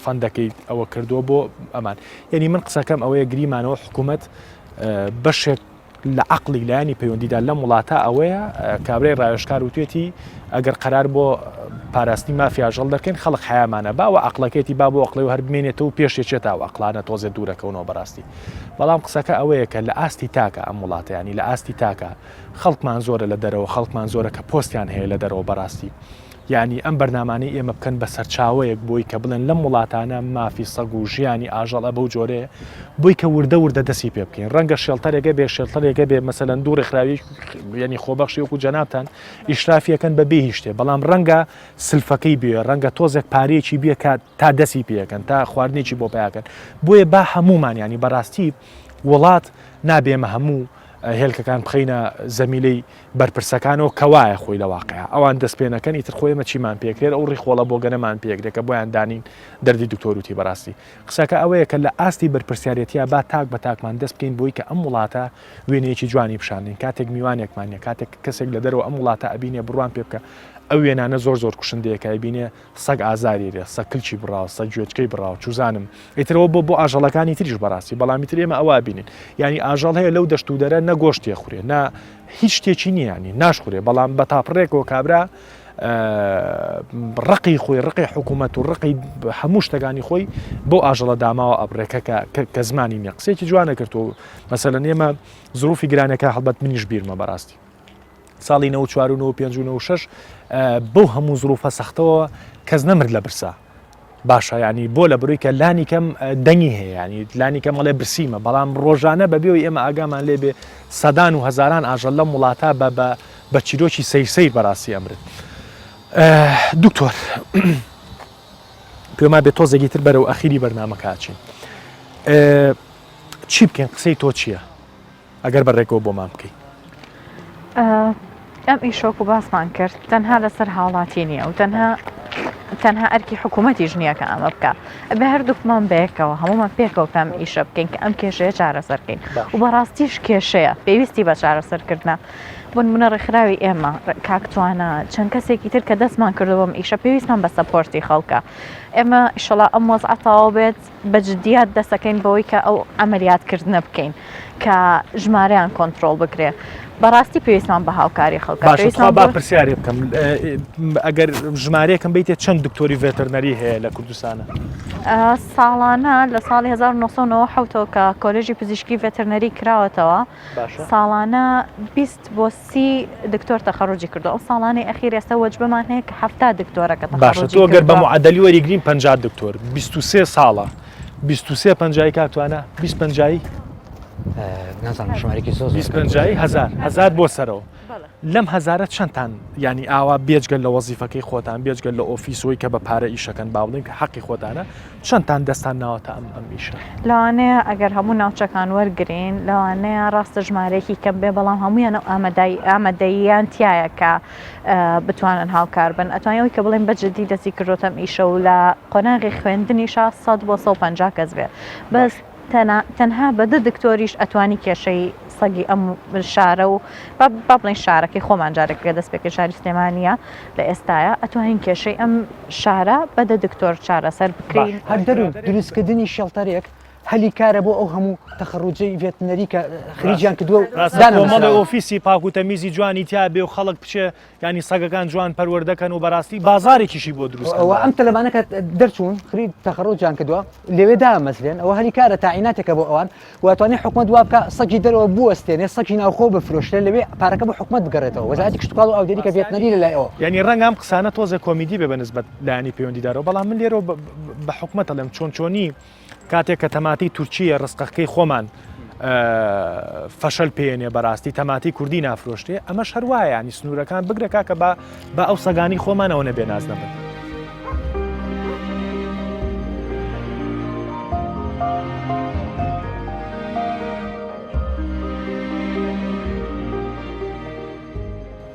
فەندەکەی ئەوە کردووە بۆ ئەمان یعنی من قسەکەم ئەوەیە گریمانەوە حکوومەت بەشێک لە عقلی لایەنی پەیوەندیدا لەم وڵاتە ئەوەیە کابرای ڕاوێژکار وتێتی ئەگەر قەرار بۆ پاراستنی مافی ئاژەڵ دەکەین خەڵک حەیامانە با وە عەقڵەکەیەتی با بۆ ئەقڵی و هەر بمێنێتەوە و پێش یەکێ تا ئەو عەقڵانە تۆزێ دوورەکەونەوە بەڕاستی بەڵام قسەکە ئەوەیە کە لە ئاستی تاکە ئەم وڵاتە ینی لە ئاستی تاکە خەڵکمان زۆرە لە دەرەوە خەڵکمان زۆرە کە پۆستیان هەیە لە دەرەوە بەڕاستی یانی ئەم بەرنامانەی ئێمە بکەن بە سەرچاوەیەک بۆی کە بڵێن لەم وڵاتانە مافی سەگ و ژیانی ئاژەڵ ە بەو جۆرەیە بۆی کە وردە وردە دەسی پێ بکەین ڕەنگە shelter ێکە بێ shelter ێکە بێ مەسەلەن دوو ڕێکخراوی یعنی خۆبەخشی وەکو جەنابتان ئیشرافیەکەن بە بێ هیچ شتێ بەڵام ڕەنگە سلفەکەی بێ ڕەنگە تۆزێک پارەیەکی بێ کە تا دەسی پێەکەن تا خواردنێکی بۆ پیاکەن بۆیە با هەمومان ینی بەڕاستی وڵات نابێمە هەموو هێلکەکان بخەینە زەمیلەی بەرپرسەکانەوە کە وایە خۆی لە واقعا ئەوان دەست پێ نەکەن ئیتر خۆ ئێمە چیمان پێکرێت ئەو ڕیخۆڵە بۆگەنەمان پێکرێت کە بۆیان دانین دەردی دکتۆر وتی بەڕاستی قسەکە ئەوەیە کە لە ئاستی بەرپرسیارێتیا با تاک بە تاکمان دەست بکەین بۆی کە ئەم وڵاتە وێنەیەکی جوانی پیشاندەین کاتێک میوانێکمان نیە کاتێک کەسێک لە دەرەوە ئەم وڵاتە ئەبینێ بڕوان پێ بکە ئەو وێنانە زۆر زۆر کوشندەیە کە ئەبینێ سەگ ئازاری رێ سەگ کلکی بڕاوە سەگ گوێچکەی بڕاوە چوزانم ئیترەوە بۆ بۆ ئاژەڵەکانی تریش بەڕاستی بەڵام ئیتر ئێمە ئەوە بینین یعنی ئاژەڵ هەیە لەو دەشت و دەرە نە گۆشتێ خورێ نە هیچ شتێکی نییە ینی ناشخورێ بەڵام بە تاپڕێکەوە کابرا ڕقی خۆی ڕقی حکوومەت و ڕقی هەموو شتەکانی خۆی بۆ ئاژەڵە داماوە ئەبڕێکە کە زمانی نیە قسێکی جوانە کرد و مەسەلەن ئێمە زروفی گرانەکە هەڵبەت منیش بیرمە بەڕاستی ساڵی 94 و 95 و 96 بەو هەموو زروفە سەختەوە کەس نەمرد لە برسا باشە ینی بۆ لە بروی کە لانی کەم دەنگی هەیە ینی لانی کەم ئەڵێ برسیمە بەڵام ڕۆژانە بەبێەوەی ئێمە ئاگامان لێ بێ سەدان و هەزاران ئاژەڵ لەم وڵاتە بە بە بە چیرۆکی سەیر سەیر بەڕاستی ئەمرن دکتۆر پێما بێ تۆزێکی تر بەرەو ئەخیری بەرنامەکە ئەچین چی بکەین قسەی تۆ چییە؟ ئەگەر بە ڕێکەوە بۆمان بکەی. ئەم ئیشۆک و باسمان کرد تەنها لەسەر هاوڵاتی نییە و تەنها تەنها ئەرکی حکوومەتیش نییە کە ئەمە بکە ئەبێ هەردووکمان بەیەکەوە هەمومان پێکەوە کام ئیشە بکەین کە ئەم کێشەیە چارەسەرکەین و بەڕاستیش کێشەیە پێویستی بە چارەسەرکردە بۆ نمونە ڕێکخراوی ئێمە کاکتوانە چەند کەسێکی تر کە دەستمان کردەوەم ئیشە پێویستمان بە support ی خەڵکە ئێمە ئیشەڵا ئەم وەزعە تەواو بێت بە جدیات دەستەکەین بەوەی کە ئەو عەمەلیات کردنە بکەین کە ژمارەیان کۆنترۆڵ بکرێ بەڕاستی پێویستمان بە هاوکاری خەڵکە باشە تخوا با پرسیارێ بکەم ئەگەر ژمارەیەکم بیتێ چەند دکتۆری veterinary هەیە لە کوردستانە ساڵانە لە ساڵی 1970 کە کۆلێژی پزیشکی veterinary کراوەتەوە ساڵانە 20 بۆ سی دکتۆر تەخەروجی کردووە ئەو ساڵانەی ئەخیر ئێستا وەجبەمان هەیە کە 70 دکتۆرە کە باشە تۆ گەر بە معدلی وەریگرین 50 دکتۆر 23 ساڵە 23 پەنجایی کاک توانا 20 پەنجایی نازانم ژمارێکی زۆر 20 پەنجایی هەزار هەزار بۆ سەرەوە لەم هەزارە چەندتان ینی ئاوا بێجگەل لە وەزیفەکەی خۆتان بێجگەل لە ئۆفیسۆی کە بە پارە ئیشەکەن با بڵێن کە حەقی خۆتانە چەندتان دەستان ناوەتە ئەم ئەم ئیشە؟ لەوانەیە ئەگەر هەموو ناوچەکان وەرگرین لەوانەیە ڕاستە ژمارەیەکی کەم بێ بەڵام هەموویان ئەو ئامادەی ئامادەییان تایە کە بتوانن هاوکار بن ئەتوانین ئەوی کە بڵێن بە جدی دەستی کردوتەم ئیشە و لە قۆناغی خوێندنیشا 100 بۆ 150 کەس بێ بەس تەنها بە دە دکتۆریش ئەتوانی کێشەی سەگی ئەم شارە و با بڵێن شارەکەی خۆمان جارێک پێ دەست پێکە شاری سلێمانیە لە ئێستاە ئەتوانین کێشەی ئەم شارە بە دە دکتۆر چارەسەر بکرین. هەر دەروون دروستکردنی shelter ێک هەلی کارە بۆ ئەو هەموو تەخەڕوجەی veterinary کە خریجیان کردووە و دانەمەزراون. ئۆفیسی پاک و تەمیزی جوانی تیا بێ و خەڵک بچێ یانی سەگەکان جوان پەروەردەکەن و بەراستی بازارێکیشی بۆ دروست کەن. ئەم تەلەبانە کە دەرچوون خری تەخەڕوجیان کردووە لەوێ دامەزرێن ئەوە هەلی کارە تاعیناتێکە بۆ ئەوان و ئەتوانێ حکومەت وا بکا سەگی دەرەوە بوەستێنێ سەگی ناوخۆ بفرۆشرێ لەوێ پارەکە بۆ حکومەت بگەڕێتەوە وەزارەتی کشتوکاڵ و ئاودێری کە veterinary لە لای ئەوە. یانی ڕەنگە ئەم قسانە تۆزێ کۆمیدی بێ بە نسبەت لایەنی پەیوەندیدارەوە بەڵام من لێرەوە بە حکومەت ئەڵێم چۆن چۆنی کاتێک کە تەماتەی تورکیە ڕزقەکەی خۆمان فەشەل پێێنێ بەڕاستی تەماتی کوردی نافرۆشتێ ئەمەش هەر وایە ینی سنوورەکان بگرە کاکە بە بە ئەو سەگانی خۆمانەوە نەبێ ناز نەبن.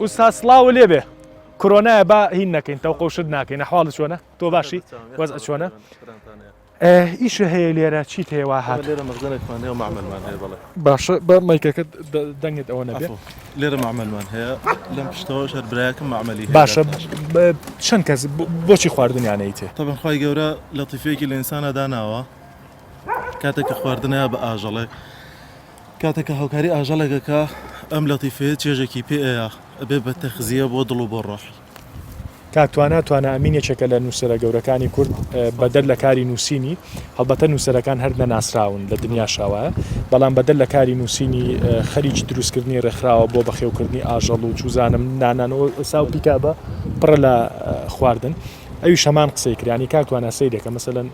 ئوستا سڵاو لێبێ کرۆنایە با هین نەکەین تەوقەشت ناکەین ئەحواڵ چۆنە تۆ باشی وەزع چۆنە ئیشە هەیە لێرە چیت هەیە وا هات؟ لێرە مەخزەنێکمان هەیە و مەعمەلمان هەیە بەڵێ. باشە بە مایکەکە دەنگت ئەوە نەبێ. عەفو لێرە مەعمەلمان هەیە لەم پشتەوەش هەر برایەکم مەعمەلی هەیە باشە چەند کەس بۆچی خواردنیان ئەیتێ؟ تەبعەن خوای گەورە لەتیفەیەکی لە ئینسانا داناوە کاتێک کە خواردنەیە بە ئاژەڵێک کاتێک کە هاوکاری ئاژەڵێک ئەکا ئەم لەتیفەیە چێژێکی پێ ئەیا ئەبێ بە تەخزیە بۆ دڵ و بۆ ڕۆح. کاک توانا توانا ئەمین یەکێکە لە نووسەرە گەورەکانی کورد بەدەر لە کاری نووسینی هەڵبەتە نووسەرەکان هەر نەناسراون لە دنیاشا وایە بەڵام بەدەر لە کاری نووسینی خەریکی دروستکردنی ڕێکخراوە بۆ بەخێوکردنی ئاژەڵ و چوزانم نانان و ئێستا و پیکابە پڕە لە خواردن ئەویش هەمان قسەی کرد یانی کاک توانا سەیرێکە مەسەلەن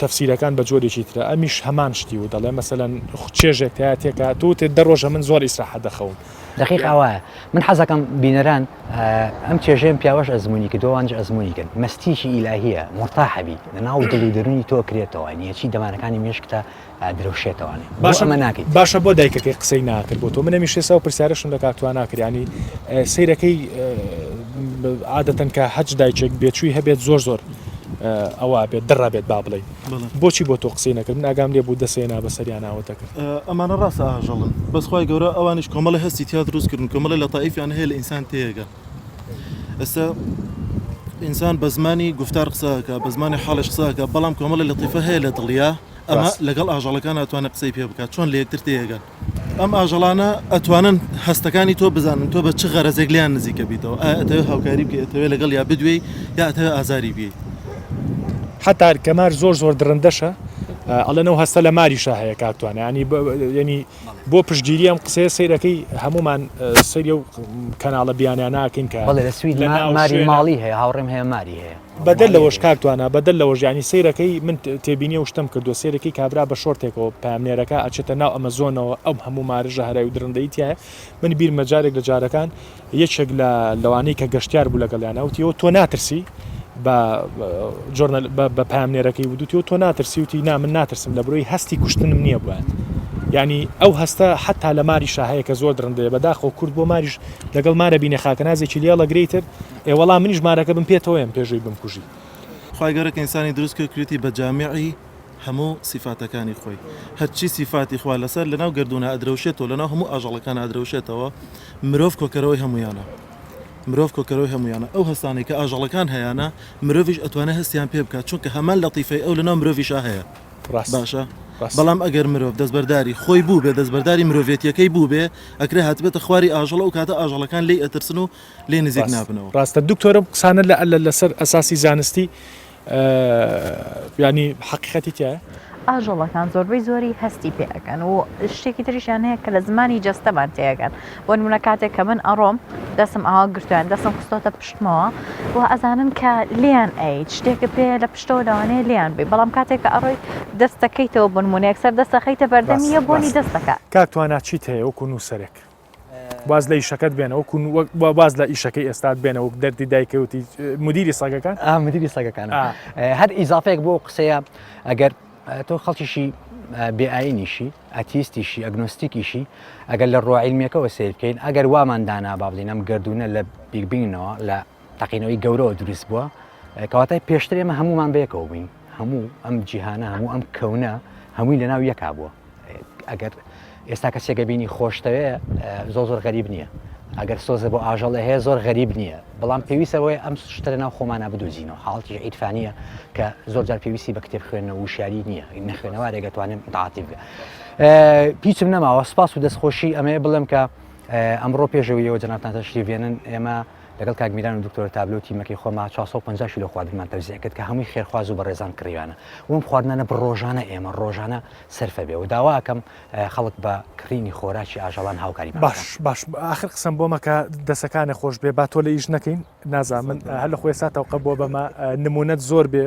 تەفسیرەکان بە جۆرێکی ترە ئەمیش هەمان شتی و دەڵێ مەسەلەن چێژێک تیا تێکا تۆ تێ دە ڕۆژە من زۆر ئیسراحەت دەخەوم. دەقیق ئاوایە من حەزەکەم بینەران ئەم چێژەیەم پیاوەش ئەزموونی کردووە ئەوانیش ئەزموونی کەن مەستیی ئیلاهیە مورتاحەبی لەناو دڵ و دەروونی تۆ کرێتەوە نیەچی دەمارەکانی مێشکتە درەوشێتەوانێ بۆ باشە ئەمە ناکەیت؟ باشە بۆ دایکەکەی قسەی ناکرد بۆ تۆ من هەمیشە ئێستا ئەو پرسیارەشم لە کاک توانا کرد یانی سەیرەکەی عادەتەن کە هەچ دایکێک بێچووی هەبێت زۆر زۆر ئەوە بێت دڕە بێت با بڵێین بۆچی بۆ تۆ قسەی نەکرد من ئاگام لێ بوو دەسێنا بەسەریاناوە دەکرد ئەمانە ڕاستە ئاژەڵن بەس خوای گەورە ئەوانیش کۆمەڵی هەستی تیا دروست کردن کۆمەڵی لەتائیفیان هەیە لە ئینسان تێگەن ئێستا ئینسان بە زمانی گفتار قسە ئەکا بە زمانی حاڵش قسە ئەکا بەڵام کۆمەڵی لەتیفە هەیە لە دڵیا ئەمە لەگەڵ ئاژەڵەکان ئەتوانێت قسەی پێ بکات چۆن لە یەکتر تێگەن ئەم ئاژەڵانە ئەتوانن هەستەکانی تۆ بزانن تۆ بە چ غەرەزێک لیان نزیکە بیتەوە ئایا ئەتەوێ هاوکاری بکەی ئەتەوێ لەگەڵ یا بدوێی یا ئەتەوێ ئازاری بیەی. حەتا کە مار زۆر زۆر دڕندەشە ئەڵێن ئەو هەستە لە ماریشا هەیە کاک توانا یانی یانی بۆ پشتگیری ئەم قسەیە سەیرەکەی هەمومان سەیری ئەو کەناڵە بیانیانە ئەکەین کە بەڵێ لە سوید ماری ماڵی هەیە هاوڕێم هەیە ماری هەیە. بەدەر لەوەش کاک توانا بەدەر لەوەش یانی سەیرەکەی من تێبینی ئەو شتەم کردووە سەیرەکەی کابرا بە شۆرتێکەوە پەیامنێرەکە ئەچێتە ناو ئەمەزۆنەوە ئەم هەموو مارە ژەهراوی و دڕندەیی تیایە من بیرمە جارێک لە جارەکان یەکێک لە لەوانەی کە گەشتیار بوو لەگەڵیانە وتی ئەوە تۆ ناترسی بە جۆرنەل بە پەیامنێرەکەی وتوتی تۆ ناترسی وتی نا من ناترسم لە برۆی هەستی کوشتنم نییە بۆیان یعنی ئەو هەستە حتا لە ماری شاهەیە کە زۆر درندەیە بەداخەوە کورد بۆ ماریش لەگەڵ مارە بینێ خاکەنازێکی لێڵەگرەی تر ئێ وەڵا منیش مارەکە بم پێتەوەیەم پێشوی بمکوژی. خوای گەورە کە ئینسانی دروست کرد کردیەتی بە جامیعی هەموو سیفاتەکانی خۆی هەرچی سیفاتی خوا لەسەر لەناو گەردوونە ئەدرەوشێتەوە لەناو هەموو ئاژەڵەکان ئەدرەوشێتەوە مرۆڤ کۆکەرەوەی هەمویانە مرۆڤ کۆکەرەوەی هەمویانە ئەو هەستانەی کە ئاژەڵەکان هەیانە مرۆڤیش ئەتوانێت هەستیان پێ بکات چونکە هەمان لەتیفەی ئەو لەناو مرۆڤیشا هەیە باشە بەڵام ئەگەر مرۆڤ دەستبەرداری خۆی بوو بێ دەستبەرداری مرۆڤێتیەکەی بوو بێ ئەکرێ هاتبێتە خواری ئاژەڵ ئەو کاتە ئاژەڵەکان لێی ئەترسن و لێ نزیک نابنەوە. ڕاستە دکتۆر ئەم قسانە لە لە لەسەر ئەساسی زانستی یانی حەقیقەتی تیایە؟ ئاژەڵەکان زۆربەی زۆری هەستی پێ ئەکەن و شتێکی تریشیان هەیە کە لە زمانی جەستەمان تێگەن بۆ نمونە کاتێک کە من ئەڕۆم دەستم ئاوا گرتویان دەستم خستۆتە پشتمەوە و ئەزانن کە لێیان ئەیت شتێکە پێ لە پشتەوە لەوانەیە لێیان بی بەڵام کاتێک کە ئەڕۆی دەستەکەیتەوە بۆ نمونە یەکسەر دەستەخەیتە بەردەمیە بۆنی دەستەکە. کاک توانا چیت هەیە وەکو نووسەرێک؟ واز لە ئیشەکەت بێنە وەکو واز لە ئیشەکەی ئێستات بێنە وەک دەردی دایکەوتی مدیری سەگەکان مدیری سەگەکان هەر ئیزافەیەک بۆ قسەیە ئەگەر تۆ خەڵکیشی بێئاینیشی ئەتیستیشی ئەگنۆستیکیشی ئەگەر لە ڕووە عیلمیەکەوە سیر بکەین ئەگەر وامان دانا با بڵین ئەم گردونە لە Big Bang ەوە لە تەقینەوەی گەورەوە دروست بووە کەواتای پێشتر ئێمە هەمومان بەیەکەوە بووین هەموو ئەم جیهانە هەموو ئەم کەونە هەمووی لەناو یەکا بووە ئەگەر ئێستا کەسێکە بینی خۆشتەوێ زۆر زۆر غەریب نییە ئەگەر سۆزە بۆ ئاژەڵە هەیە زۆر غەریب نییە بەڵام پێویستە ئەوەیە ئەم شتە لەناو خۆمانە بدۆزینەوە حاڵەتی عیرفانیە کە زۆر جار پێویستی بە کتێب خوێندنەوە وشیاری نییە نەخوێنەوارێک دەتوانێت متعاطف بێ هیچم نەماوە سپاس و دەستخۆشی ئەمەیە بڵێم کە ئەمڕۆ پێشەوەیەوە جەنابتان تەشریف بێنن ئێمە لەگەڵ کاک میران و دکتۆر تابلۆ و تیمەکەی خۆما 450 کیلۆ خواردنمان تەوزیع کرد کە هەمووی خێرخواز و بەڕێزان کڕیویانە و ئەم خواردنانە بڕۆژانە ئێمە ڕۆژانە سەرفە بێ و داوا ئەکەم خەڵک بە کڕینی خۆراکی ئاژەڵان هاوکاریمان بکەن. باش باش ئاخر قسەم بۆ مەکە دەسەکانێ خۆش بێ با تۆ لە ئیش نەکەین نازانم من هەر لە خۆی سا تەوقە بووە بەمە نمونەت زۆر بێ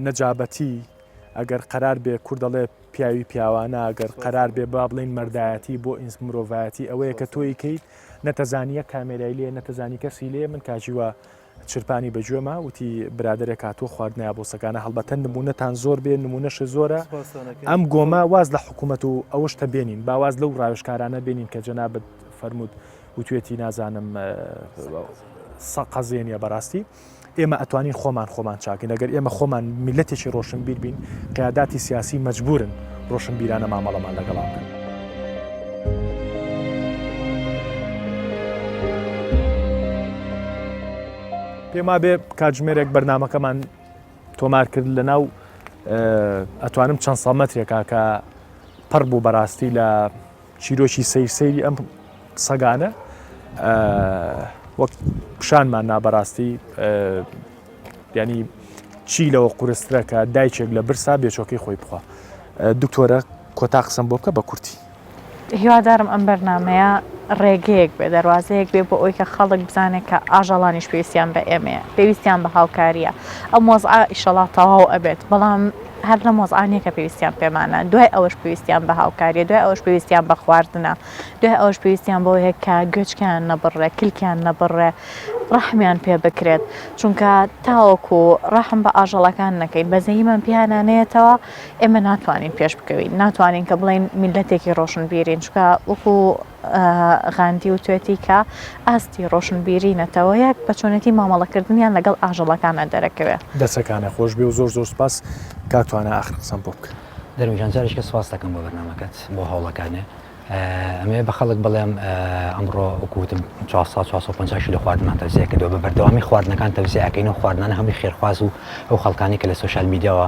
نەجابەتی ئەگەر قەرار بێ کورد دەڵێ پیاوی پیاوانە ئەگەر قەرار بێ با بڵێین مەردایەتی بۆ ئینس مرۆڤایەتی ئەوەیە کە تۆی کەیت نەتەزانی یەک کامێرای لێ نەتەزانی کەسی لێ من کاجیوە چرپانی بەگوێما وتی برادێک هاتووە خواردنە بۆ سەگانە هەڵبەتە نمونەتان زۆر بێ نمونەشە زۆرە ئەم گۆمە واز لە حکوومەت و ئەوە شتە بێنین باواز لەو ڕاوێژکارانە بێنین کە جەنابت فەرمووت وتوێتی نازانم سەقەزێنیە بەڕاستی ئێمە ئەتوانین خۆمان خۆمان چاکین ئەگەر ئێمە خۆمان میلەتێکی ڕۆشنبیر بین قیاداتی سیاسی مەجبورن ڕۆشنبیرانە مامەڵەمان لەگەڵا بکەن. پێم وابێ کاتژمێرێک بەرنامەکەمان تۆمار کرد لە ناو ئەتوانم چەند سەد مەترێکا کە پڕ بوو بەڕاستی لە چیرۆکی سەیر سەیری ئەم سەگانە. وەک پیشانمان نا بەڕاستی ینی چی لەوە قورسترە کە دایکێک لە برسا بێچۆکەی خۆی بخوا دکتۆرە کۆتا قسەم بۆ بکە بە کورتی. هیوادارم ئەم بەرنامەیە ڕێگەیەک بێ دەروازەیەک بێ بۆ ئەوی کە خەڵک بزانێت کە ئاژەڵانیش پێویستیان بە ئێمەیە پێویستیان بە هاوکاریە ئەم وەزعە ئیشەڵا تەواو ئەبێت بەڵام هەر لەم وەزعە نیە کە پێویستیان پێمانە دوای ئەوەش پێویستیان بە هاوکاریە دوای ئەوەش پێویستیان بە خواردنە دوای ئەوەش پێویستیان بەوەیە کە گوێچکەیان نەبڕێ کلکیان نەبڕێ ڕەحمیان پێ بکرێت چونکە تاوەکو ڕەحم بە ئاژەڵەکان نەکەین بەزەییمان پێیانا نەیەتەوە ئێمە ناتوانین پێش بکەوین ناتوانین کە بڵێین میللەتێکی ڕۆشنبیرین چونکە وەکو غاندی وتوێتی کە ئاستی ڕۆشنبیری نەتەوەیەک بە چۆنێتی مامەڵەکردنیان لەگەڵ ئاژەڵەکانە دەرەکەوێ. دەسەکانە خۆش بێ و زۆر زۆر سوپاس کاک توانا ئاخر قسەم بۆ بکە. دەروون گیان جارێکە سوپاست دەکەم بۆ بەرنامەکەت بۆ هەوڵەکانێ ئەمەوێ بە خەڵک بڵێم ئەمڕۆ وەکو وتم 400 450 کیلۆ خواردنمان تەوزیع کردووە بە بەردەوامی خواردنەکان تەوزیع ئەکەین و خواردنانە هەمووی خێرخواز و ئەو خەڵکانی کە لە social media وە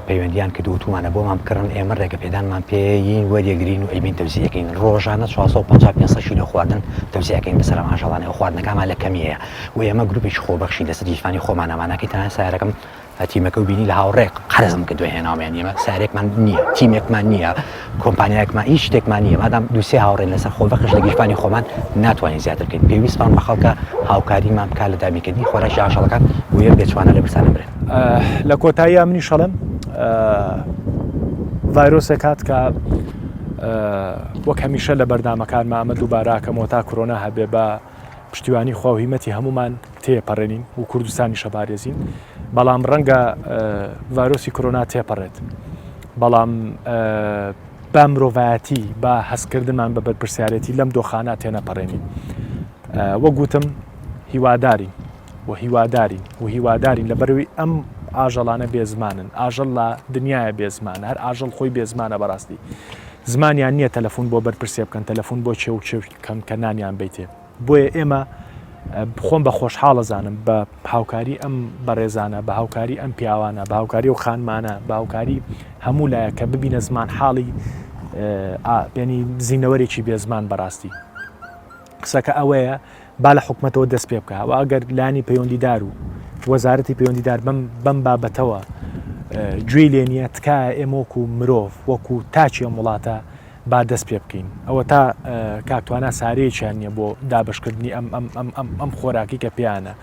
پەیوەندیان کردو وتومانە بۆمان بکڕن ئێمە ڕێگە پێدانمان پێین وەریەگرین و ئەیبین تەوزیع ئەکەین ڕۆژانە 450 500 کیلۆ خواردن تەوزیع ئەکەین بەسەر ئەم ئاژەڵانە و خواردنەکانمان لە کەمی هەیە و ئێمە گروپێکی خۆبەخشین لەسەر گیرفانی خۆمانەمانەکەی تەنها سیارەکەم تیمەکە و بینی لە هاوڕێ قەرزم کردووە هێناوم یانی ئێمە سارێکمان نییە تیمێکمان نییە کۆمپانیایەکمان هیچ شتێکمان نییە مادام دووسێ هاوڕێن لەسەر خۆبەخش لە گیرفانی خۆمان ناتوانین زیاتر بکەین پێویستمان بە خەڵکە هاوکاریمان بکات لە دابینکردنی خۆراکی ئاژەڵەکان بۆیە بێچوانە لە برسان نەمرن. لە کۆتاییا منیش ئەڵێم ڤایرۆسێک هات کە وەک هەمیشە لە بەرنامەکانما ئەمە دووباراکەمەوە تا کرۆنا هەبێ بە پشتیوانی خوا و هیمەتی هەمومان تێپەڕێنین و کوردستانیش ئەپارێزین بەڵام ڕەنگە ڤایرۆسی کۆرۆنا تێپەڕێت بەڵام با مرۆڤایەتی با هەستکردنمان بە بەرپرسیارەتی لەم دۆخانە تێنەپەڕێنین وەک وتم هیوادارین و هیوادارین و هیوادارین لە بەروی ئەم ئاژەڵانە بێزمانن ئاژەڵ لە دنیاە بێزمان هەر ئاژەڵ خۆی بێزمانە بەڕاستی زمانیان نییە تەلەفۆن بۆ بەرپرسێ بکەن تەلەفۆن بۆ چێ و چێ کەم کە نانیان بیتێ بۆیە ئێمە خۆم بە خۆشحاڵ ئەزانم بە هاوکاری ئەم بەڕێزانە، بە هاوکاری ئەم پیاوانە، بە هاوکاری ئەو خانمانە، بە هاوکاری هەموو لایەک کە ببینە زمان حاڵی یعنی زینەوەرێکی بێزمان بەڕاستی قسەکە ئەوەیە با لە حکومەتەوە دەست پێ بکە و ئەگەر لانی پەیوەندیدار و وەزارەتی پەیوەندیدار بەم بەم بابەتەوە گوێی لێ نییە تکایە ئێمە وەکو مرۆڤ وەکو تاکی ئەم وڵاتە با دەست پێ بکەین ئەوەتا کاک توانا سارەیەکیان نییە بۆ دابەشکردنی ئەم ئەم ئەم ئەم ئەم خۆراکی کە پێیانە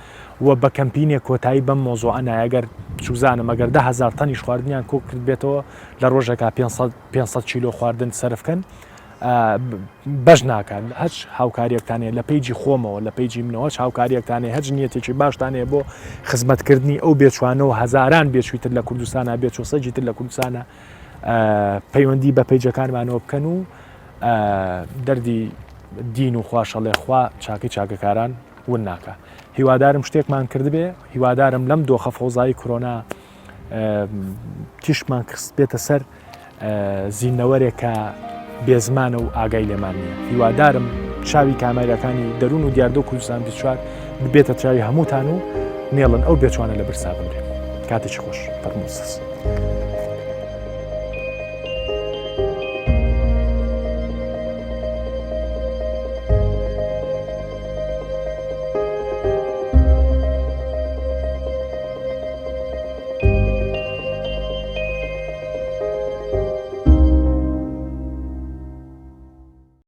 و بە کەمپینێک کۆتایی بەم مۆزوعە نایە گەر چوزانم ئەگەر 10000 تەنیش خواردنیان کۆ کرد بێتەوە لە ڕۆژێکا 500 500 کیلۆ خواردن سەرف کەن بەش ناکات هەچ هاوکاریەکتان هەیە لە page ی خۆمەوە لە page ی منەوە هەچ هاوکاریەکتان هەیە هەچ نیەتێکی باشتان هەیە بۆ خزمەتکردنی ئەو بێچوانە و هەزاران بێچوی تر لە کوردستانە بێچوە سەگی تر لە کوردستانە پەیوەندی بە پەیجەکانمانەوە بکەن و دەردی دین و خواشەڵێ خوا چاکەی چاکەکاران ون ناکە هیوادارم شتێکمان کردبێ هیوادارم لەم دۆخە فەوزایی کرۆنا تیشمان خست بێتە سەر زیندەوەرێک کە بێزمانە و ئاگای لێمان نییە هیوادارم چاوی کامێراکانی دەروون و دیاردە و کوردستان 24 ببێتە چاوی هەمووتان و نێڵن ئەو بێچوانە لە برسا بمرێن کاتێکی خۆش فەرموو.